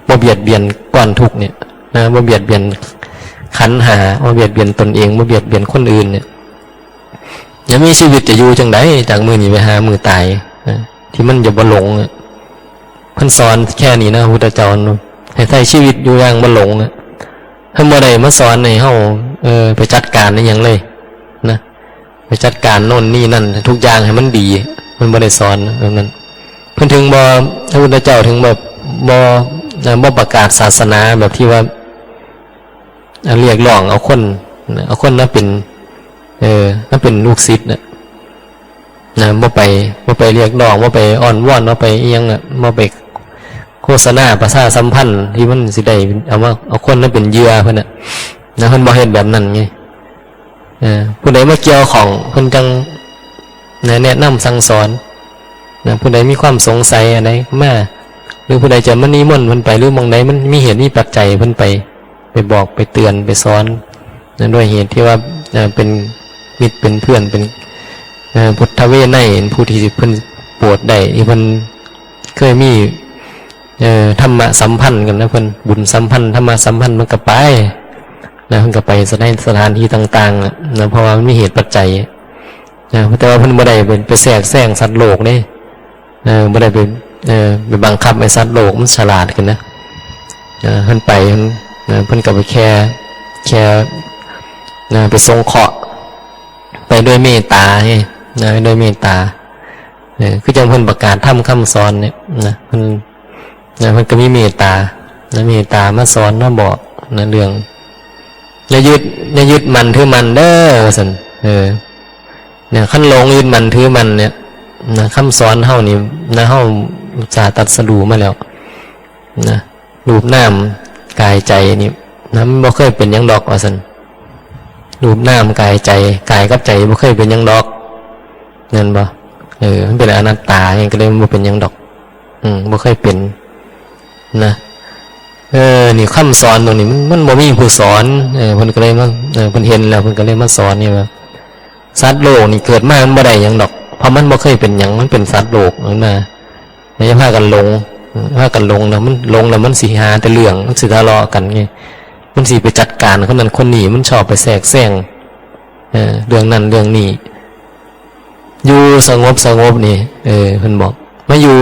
บ่เบียดเบียนก้อนทุกข์เนี่ยนะ บ่เบียดเบียนขันธ์ห้า บ่เบียดเบียนตนเอง บ่เบียดเบียนคนอื่นเนี่ย จะมีชีวิตจะอยู่จั่งใด จากมื้อนี้ไปหามื้อตายนะ ที่มันจะบ่หลงอะ เพิ่นสอนแค่นี้นะ พุทธเจ้าเนาะ ให้ใช้ชีวิตอยู่อย่างบ่หลงอะ เพิ่นบ่ได้มาสอนให้เฮา เออ ไปจัดการอิหยังเลยนะ ไปจัดการโน่นนี่นั่น ทุกอย่างให้มันดี เพิ่นบ่ได้สอนแบบนั้น เพิ่นถึงบ่ พระพุทธเจ้าถึงแบบบ่ เอ่อ บ่ประกาศศาสนาแบบที่ว่า อ่ะ เรียกร้องเอาคนนะ เอาคนมาเป็น เออ มาเป็นลูกศิษย์น่ะ นะ บ่ไป บ่ไปเรียกร้อง บ่ไปอ้อนวอน บ่ไปอิหยังน่ะ บ่ไปโฆษณาประชาสัมพันธ์ที่มันสิได้เอามา เอาคนมาเป็นเหยื่อเพิ่นน่ะ นะ เพิ่นบ่เฮ็ดแบบนั้นไง เออ ผู้ใดมาเกี่ยวข้อง เพิ่นจั่ง นะ แนะนำสั่งสอน นะ ผู้ใดมีความสงสัยอันใดมา หรือผู้ใดจะมานิมนต์เพิ่นไป หรือหม่องใดมันมีเหตุมีปัจจัย เพิ่นไป ไปบอก ไปเตือน ไปสอน นะ ด้วยเหตุที่ว่า เอ่อ เป็นมิตร เป็นเพื่อน เป็น เอ่อ พุทธวินัย เป็นผู้ที่เพิ่นโปรดได้ ที่เพิ่นเคยมี เอ่อ ธรรมะสัมพันธ์กันนะ เพิ่นบุญสัมพันธ์ ธรรมะสัมพันธ์ มันก็ไป นะ เพิ่นก็ไปสถาน สถานที่ต่างๆ น่ะ นะ เพราะว่ามันมีเหตุปัจจัย นะ แต่ว่าเพิ่นบ่ได้ไป ไปแทรกแซงสัตว์โลกเด้ เออ บ่ได้ไป เออ ไปบังคับให้สัตว์โลกมันฉลาดขึ้นนะ เออ เพิ่นไป เพิ่น นะ เพิ่นก็ไปแค่ แค่ นะ ไปสงเคราะห์ ไปด้วยเมตตาไง นะ ไปด้วยเมตตา เออ คือจั่งเพิ่นประกาศธรรมคำสอนเนี่ย นะ เพิ่น นะ เพิ่นก็มีเมตตา นะ เมตตามาสอน มาบอก นะ เรื่อง อย่ายึด อย่ายึดมั่นถือมั่นเด้อ ว่าซั่น เออ เนี่ย คันหลงยึดมั่นถือมั่นเนี่ย นะ คำสอนเฮานี่ นะ เฮาอุตส่าห์ตรัสรู้มาแล้ว นะ รูปนามกายใจนี่ นะ มันบ่เคยเป็นหยังดอก ว่าซั่น รูปนามกายใจ กายกับใจบ่เคยเป็นหยังดอก แม่นบ่? เออ มันเป็นอนัตตาไง ก็เลยบ่เป็นหยังดอก อืม บ่เคยเป็น นะ เออ นี่คำสอนตรงนี้มัน มันบ่มีผู้สอน เออ เพิ่นก็เลยมา เออ เพิ่นเห็นแล้ว เพิ่นก็เลยมาสอนนี่ว่า สัตว์โลกนี่เกิดมามันบ่ได้หยังดอก เพราะมันบ่เคยเป็นหยัง มันเป็นสัตว์โลก เห็นบ่? อย่าพากันหลง พากันหลงนะ มันหลงแล้วมันสิหาแต่เรื่อง มันสิทะเลาะกันไง มันสิไปจัดการคนนั้นคนนี้ มันชอบไปแทรกแซง เออ เรื่องนั้นเรื่องนี้ อยู่สงบสงบนี่ เออ เพิ่นบอก มาอยู่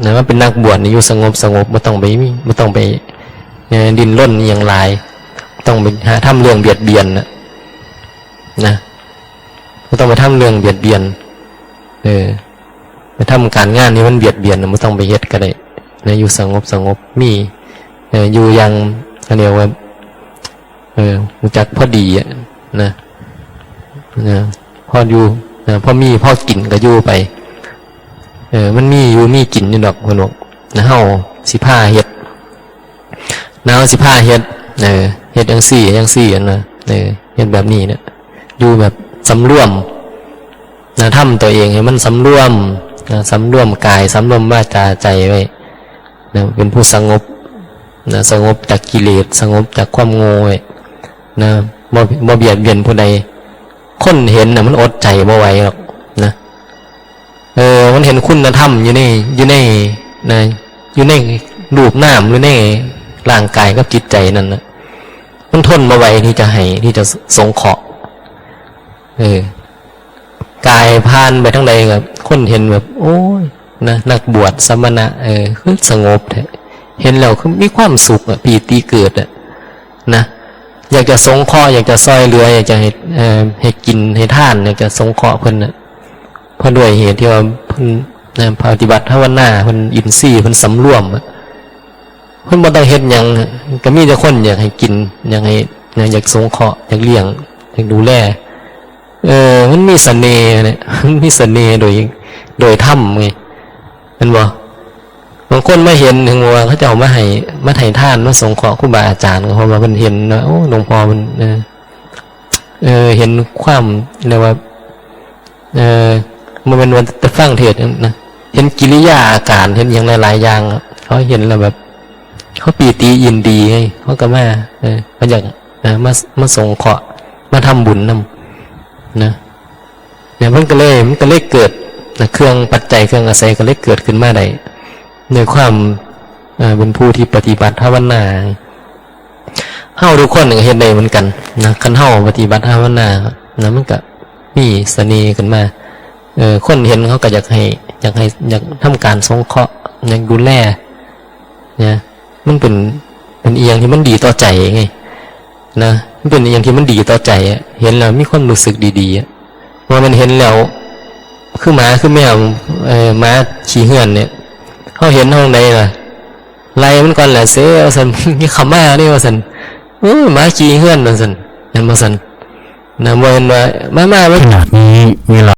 นะ มาเป็นนักบวชนี่ อยู่สงบสงบ บ่ต้องไปมี บ่ต้องไป เอ่อ ดิ้นรนอหย่างหลาย ต้องไปหาทำเรื่องเบียดเบียนนะ นะ บ่ต้องไปทำเรื่องเบียดเบียน เออ ไปทำการงานที่มันเบียดเบียนนะ บ่ต้องไปเฮ็ดก็ได้นะ อยู่สงบสงบ มี เอ่อ อยู่อย่าง เขาเรียกว่า เออ รู้จักพอดีอะ นะ นะ พออยู่ นะ พอมี พอกินก็อยู่ไป เออ มันมีอยู่มีกินอยู่ดอก เพิ่นบอก นะ เฮาสิพาเฮ็ด นะ เฮาสิพาเฮ็ด เออ เฮ็ดจั่งซี้ จั่งซี้ อันนะ เออ เฮ็ดแบบนี้เนี่ย อยู่แบบสำรวม นะ ทำตัวเองให้มันสำรวม นะ สำรวมกาย สำรวมวาจาใจไว้ นะ เป็นผู้สงบ นะ สงบจากกิเลส สงบจากความโง่ไว้ นะ บ่ บ่เบียดเบียนผู้ใด คนเห็นน่ะ มันอดใจบ่ไหวหรอก นะ เออ มันเห็นคุณธรรมอยู่ใน อยู่ใน นะ อยู่ในรูปนาม อยู่ในร่างกายกับจิตใจนั่นนะ มันทนบ่ไหวที่จะให้ ที่จะสงเคราะห์ เออ กายผ่านไปทางใดก็คนเห็นแบบ โอ้ย นะ นักบวชสมณะ เออ คือสงบแท้ เห็นแล้วคือมีความสุขอะ ปีติเกิดอะ นะ อยากจะสงเคราะห์ อยากจะซอยเหลือ อยากจะให้ เอ่อ ให้กิน ให้ทาน อยากจะสงเคราะห์เพิ่นน่ะ เพราะด้วยเหตุที่ว่าเพิ่น นะ ปฏิบัติภาวนา เพิ่นอินทรีย์ เพิ่นสำรวมอะ เพิ่นบ่ต้องเฮ็ดหยังอะ ก็มีแต่คนอยากให้กิน อยากให้ นะ อยากสงเคราะห์ อยากเลี้ยง อยากดูแล เออ มันมีเสน่ห์เนี่ย มันมีเสน่ห์โดย โดยธรรมไง แม่นบ่? บางคนมาเห็นถึงว่าเขาเจ้ามาให้ มาให้ทาน มาสงเคราะห์ครูบาอาจารย์ ก็เพราะว่าเพิ่นเห็นว่า โอ้ หลวงพ่อเพิ่น เออ เออ เห็นความ เรียกว่า เออ บ่แม่นว่าแต่ฟังเทศน์นะ เห็นกิริยาอาการ เห็นหยังหลายๆอย่างอะ เขาเห็นแล้วแบบ เขาปีติยินดีไง เขาก็มา เออ เขาอยาก เออ มา มาสงเคราะห์ มาทำบุญนำ นะ เนี่ย มันก็เลย มันก็เลยเกิด นะ เครื่องปัจจัย เครื่องอาศัยก็เลยเกิดขึ้นมาได้ ในความ เอ่อ เป็นผู้ที่ปฏิบัติภาวนา เฮาทุกคนก็เฮ็ดได้เหมือนกันนะ คันเฮาปฏิบัติภาวนา นะ มันก็มีเสน่ห์ขึ้นมา เออ คนเห็นเขาก็อยากให้ อยากให้ อยากทำการสงเคราะห์ อยากดูแล นะ มันเป็น เป็นอีหยังที่มันดีต่อใจไง นะ มันเป็นอีหยังที่มันดีต่อใจอะ เห็นแล้วมีความรู้สึกดีๆอะ ว่ามันเห็นแล้ว คือหมาคือแมว เอ่อ หมาขี้เหือนเนี่ย เขาเห็นห้องใดล่ะ ไล่มันก่อนแหละ เสียว่าซั่น มีเขามาเด้ว่าซั่น เออ หมาขี้เหือนว่าซั่น แม่นบ่ซั่น นะ บ่แม่นว่า มา มา มา ขณะนี้เวลา